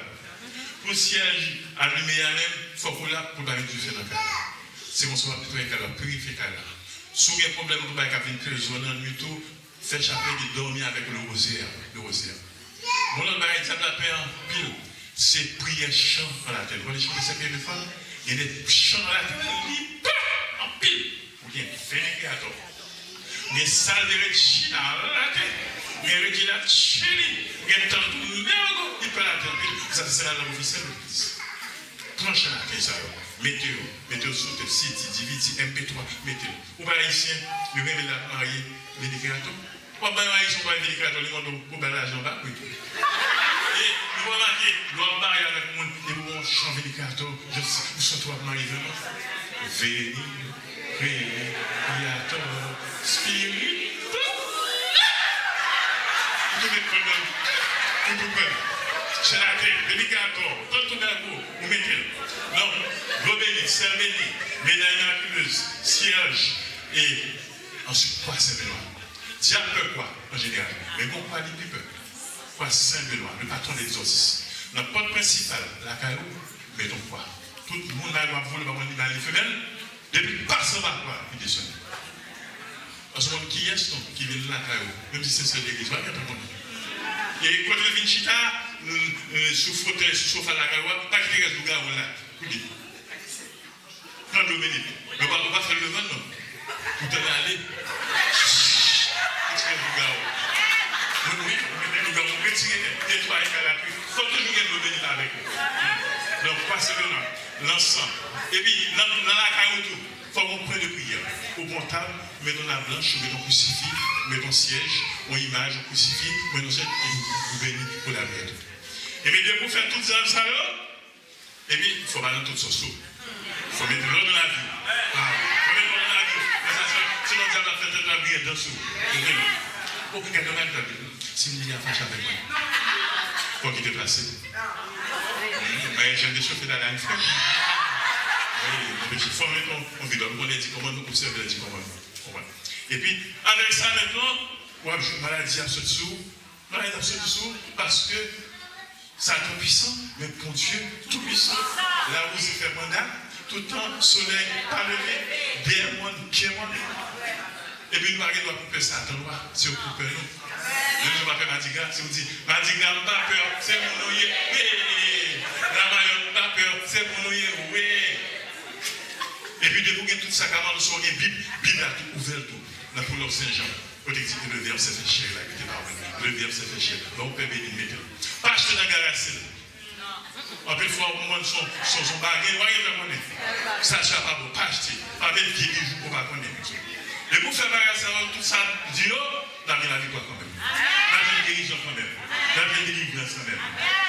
Pou syèj alime a menm, fò kola pou l pa gen dife nan kay la. Se konsa w ap netwaye kay la, pirifye kay la. Si w gen pwoblèm pou bagay k ap vin peze w nan nwit ou, fè chapèl epi dòmi avèk le rosaire, le rosaire. Yon lòt bagay, dyab la pè anpil, se priyè chan an latè. Nou konn chante Sèk Pye Lefòm? Gen de chan an latè, li pè anpil. Ou gen Veni Creator. Ou gen Salve Regina Late. Ou gen Regina Caeli. Ou gen Tantum Ergo. Li pè latè anpil. Sa se la lang ofisyèl legliz. Pran chan latè sa yo. Mete yo. Mete yo sou tèt C D, D V D, M P twa. Mete yo. Ou pa ayisyen, yo renmen lè ap marye Veni Creator. W ap bay yon ayisyen, w bay Veni Creator, li mande w pou bay lajan bak, wi. E, nou remake, lè w ap marye avèk moun, epi w gen yon chan Veni Creator, jis, ou santi w ap marye vrèman. Veni, Veni, Creator, Spiritus. Ou tou met kòd nan, ou tou pè. Chan latè, Veni Creator, Tantum Ergo, ou mete l. Donk, dlo beni, sèl beni, meday mirakilez, syèj, e answit, kwa Sen Benwa. Dyab pè kwa, an jeneral. Men gon kwa li pi pè. Kwa Sen Benwa, le patron de l'exorcisme. Nan pòt prensipal lakay ou, met yon kwa. Tout moun la yo ap vole, pa konn li mal, li femèl. Depi l pase anba kwa, li desann. Paske w konn kiyès non ki vin lakay ou, menm si se sè legliz, pa gentan konnen. E kote l vin chita, sou fotèy, sou sofa lakay ou a, pa kite rès lougawou la pou li. Pran dlo beni. Men w pa, w pa fè l devan non. Ou tande ale. Fò toujou gen dlo beni la avèk ou. Donk, pase dlo nan, nan san. Epi, nan, nan lakay ou tou, fò gen yon kwen de priyè. Ou pran yon tab, ou met yon nap blanch, ou met yon kwisifi, ou met yon syèj, yon imaj, yon kwisifi, ou met yon syèj, epi ou beni pou lapriyè tou. Epi, depi ou fè tout zèv sa yo, epi, fò pa nan tout sòs tou. Fò mete lòd nan lavi w. Ah, fò mete lòd nan lavi w. Paske sa, se, sinon dyab la fè tèt la vire dan sou ou. Ou gen lòd. Ou gen lòd nan lavi w. Si m di a fache avèk mwen, fò kite plase. Mwen, jan de chofe dada m fè. Wi, mwen peche. Fò mete yon, yon videyo. M konnen di kòman nou obsève di kòman nou. Konprann. Epi, avèk sa mentnan, w ap jwenn maladi ap soti sou ou. Maladi ap soti sou ou paske Satan pwisan, men Bondye tou pwisan. Lawouze fè manda, toutan solèy pa leve, dèyè mòn, pye mòn. Epi nou pa gen dwa pou pè Satan, nou pa, se yo pou pè nou. Menm jan nou pa pè madigra, si w di, madigra, m pa pè, se moun ou ye, wi. Lamayòt, m pa pè, se moun ou ye, wi. Epi depi w gen tout sakraman, sou w gen Bib, Bib la tou ouvè l tou. Nan Pwovèb Sen Jan, kote ki di, le Verbe s'est fait chair, la, ki te pawòl li. Le Verbe s'est fait chair. Donk, ou pè beni, mete l. Pa achte nan garaj, se l. Anpil fwa, ou konprann son, son, son bagay, ou pa gentan konnen. Sa, sa pa bon, pa achte. Pa met vye bijou pou pa konnen. Depi w fè bagay sa yo, tout sa di yo, n ap gen laviktwa kanmenm. N ap jwenn gerizon kanmenm. N ap jwenn delivrans kanmenm.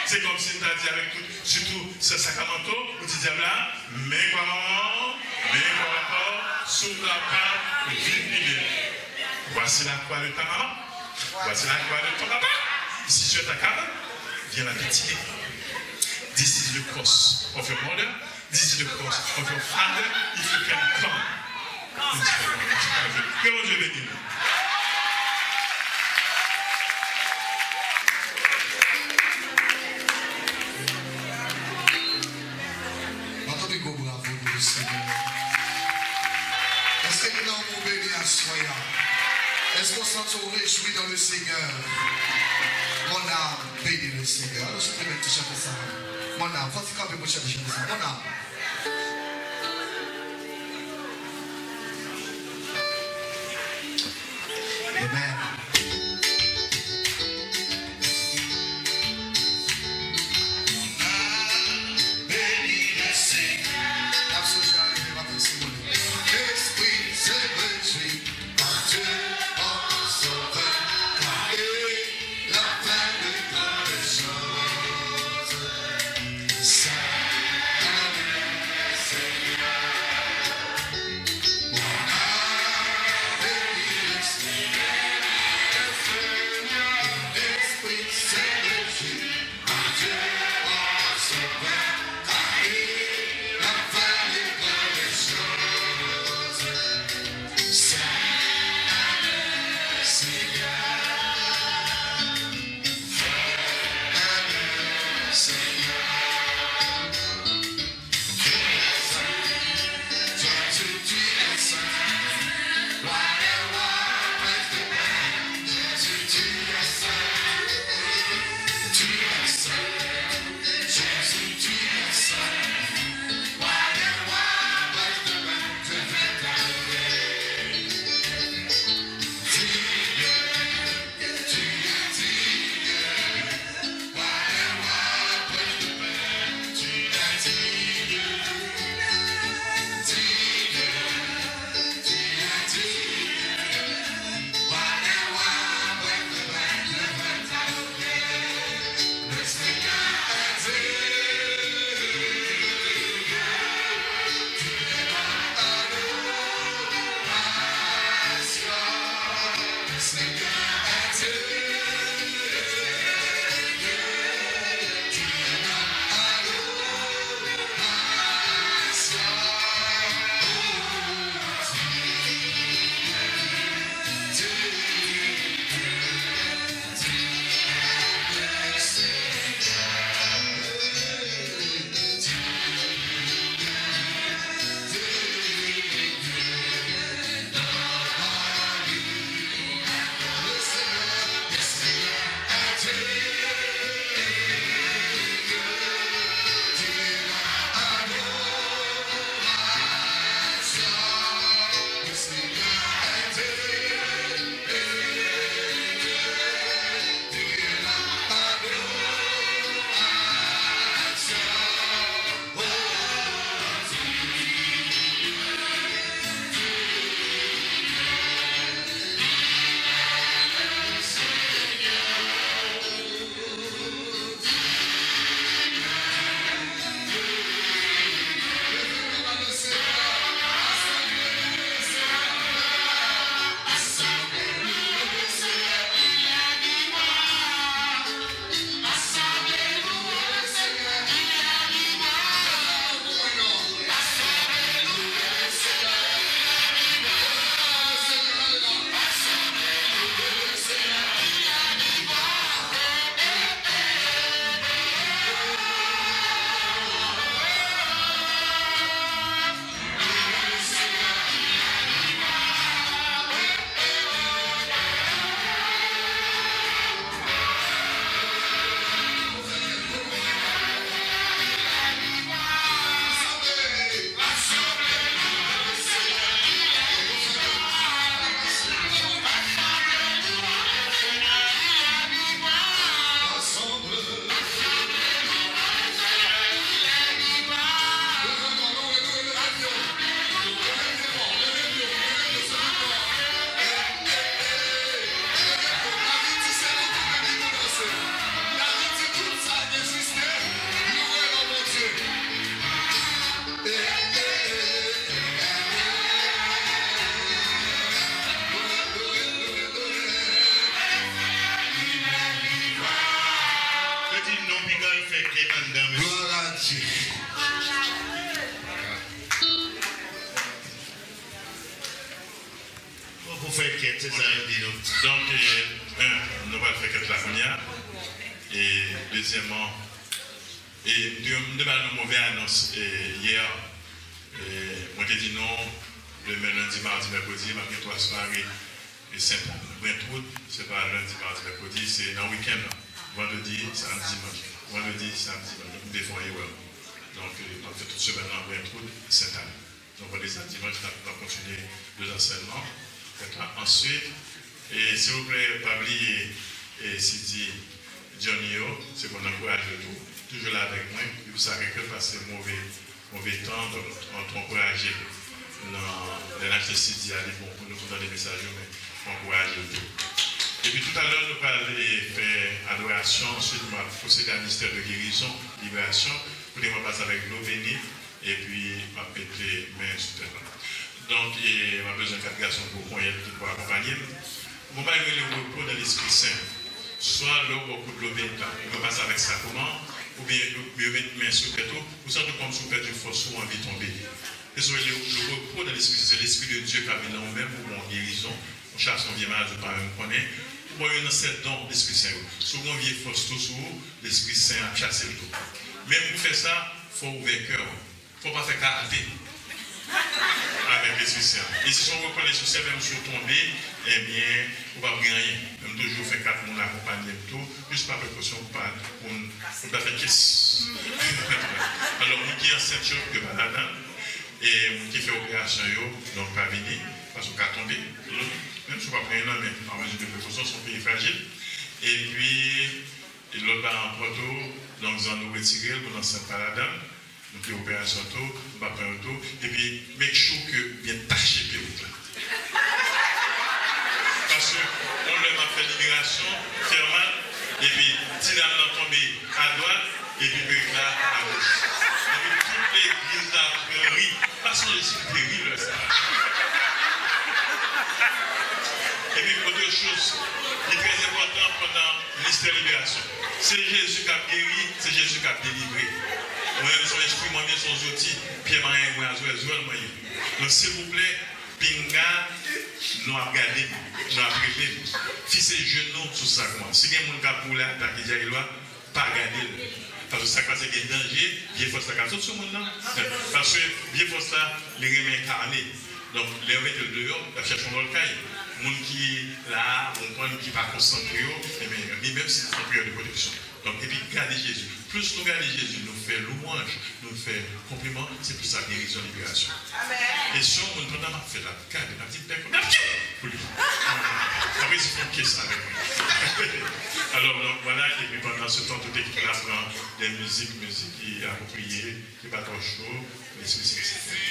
Se kòmsi m ta di avèk tout, sitou sè Sacramento, ou di dyab la, men kwa manman w, men kwa papa w, si w kapab, vin pi byen. Voici la croix de ta maman. Voici la croix de ton papa. Si tu es capable, viens la pitié. This is the cross of your mother. This is the cross of your father. If you can come. Ke Bondye beni nou. Bat yon pi gwo bravo pou Lesenyè. Èske gen nanm ou beni aswè a? Èske w santi w rejwi dans le Seigneur? Mon âme bénit le Seigneur. Alò, si w te mèt ti chante sa. Mon âme, fò ti kanpe pou chante chante sa. Mon âme. Amen. N ap sonje a rive maten si Bondye. L'esprit se réjouit en Dieu mon sauveur, car il a fait de grandes choses. Se sa yo di nou. Donk, e, en, nou pral fè kèt la kounye a. E, dezyèmman, e, m te, m te ba nou move anons, e, yè. E, mwen te di nou, demen, lendi, madi, mèkredi, m ap gen twa sware, e, Sentàn. Brentwood, se pa lendi, madi, mèkredi, se nan wikenn nan. Vandredi, samdi, dimanch. Vandredi, samdi, dimanch. Donk, m te fè yon erè. Donk, e, m ap fè tout semèn nan Brentwood, Sentàn. Donk, vandredi, samdi, dimanch, n ap, n ap kontinye de zansèyman. Fèt la. Answit, e, silvouplè, pa bliye, e, si di Johnny yo, se pou n ankouraje yo tou. Toujou la avèk mwen. Depi sa, kèlkeswa se move, move tan, donk, an tou ankouraje l. Nan, lè n achte C D a, li bon pou nou tou tande mesaj yo, men ankouraje l tou. Epi toutalè, nou pral, e, fè adorasyon, answit, nou pral pwosede a mistè de gerizon, liberasyon, kote mwen pase avèk dlo beni, epi m ap mete men sou tèt la. Donk, e, m ap bezwen kat gason gwo ponyèt ki pou akonpaye m. Gon bagay rele repo nan Lespri Sen. Swa lè w bò kou dlo beni la, ou ka pase avèk sa kòman, oubyen yo, yo met men sou tèt ou, ou santi w kòmsi w pèdi fòs ou, ou anvi tonbe. Se sa w rele le repo nan Lespri Sen. Se Lespri de Dye k ap vin nan ou menm pou ba w gerizon. Ou chase yon vye maladi ou pa menm konnen. Ou ba w youn nan sèt don Lespri Sen yo. Si w gen yon vye fòs tou sou ou, Lespri Sen ap chase l tou. Men pou fè sa, fò w ouvè kè w. Fò w pa fè karate avèk Lespri Sen an. E si se yon rekonesans, menm si w tonbe, ebyen, ou p ap gen anyen. Men m toujou fè kat moun akonpanye m tou, jis pa prekosyon pou pa, pou n, pou n pa fè kyes. Alò, moun ki ansent yo, yo pa ladan. E moun ki fè operasyon yo, donk pa vini, paske w ka tonbe. Menm si w p ap gen anyen nan men, an mezi de prekosyon, se yon peyi frajil. Epi, e lòt la ankò tou, donk zanno retire l, moun ansent pa ladan. Nou fè operasyon tou, nou pa pran yo tou. Epi, make sure ke w byen tache perik la. Paske, yon lè m ap fè liberasyon, fè mal, epi ti dam nan tonbe adwat, epi perik la agoch. Epi tout legliz la pran ri. Pa sonje si m te ri lè sa a. Epi, otre choz ki trè enpòtan pandan mistè liberasyon, se Jezi k ap geri, se Jezi k ap delivre. Mwen menm, se yon enstriman m ye, se yon zouti, pyè marenn mwen a, zwèl, zwèl mwen ye. Donk, silvouplè, pinga, nou ap gade m, nou ap rele m. Fikse je nou sou sakrament. Si gen moun k ap woule atake dyarye lwa, pa gade l. Paske sa k pase gen danje, vye fòs la ka sot sou moun nan. Paske vye fòs la, li renmen enkane. Donk, lè yo mete l deyò, l ap chèche yon lòt kay. Moun ki la a, ou konprann, ki pa konsantre yo, ebyen, li menm se yon priyè de pwoteksyon. Donk, epi gade Jezi. Plis nou gade Jezi, nou fè lwanj, nou fè konpliman, se plis sa gen rezon liberasyon. E si yon moun pandan m ap fè l ap gade, m ap di bèk mwen, m ap kite pou li. Apre, se fon kes avèk mwen. Alò, donk, vwala, epi pandan se tan, tout ekip la pran de mizik, mizik ki apwopriye, ki pa twò cho, Lespri Sen.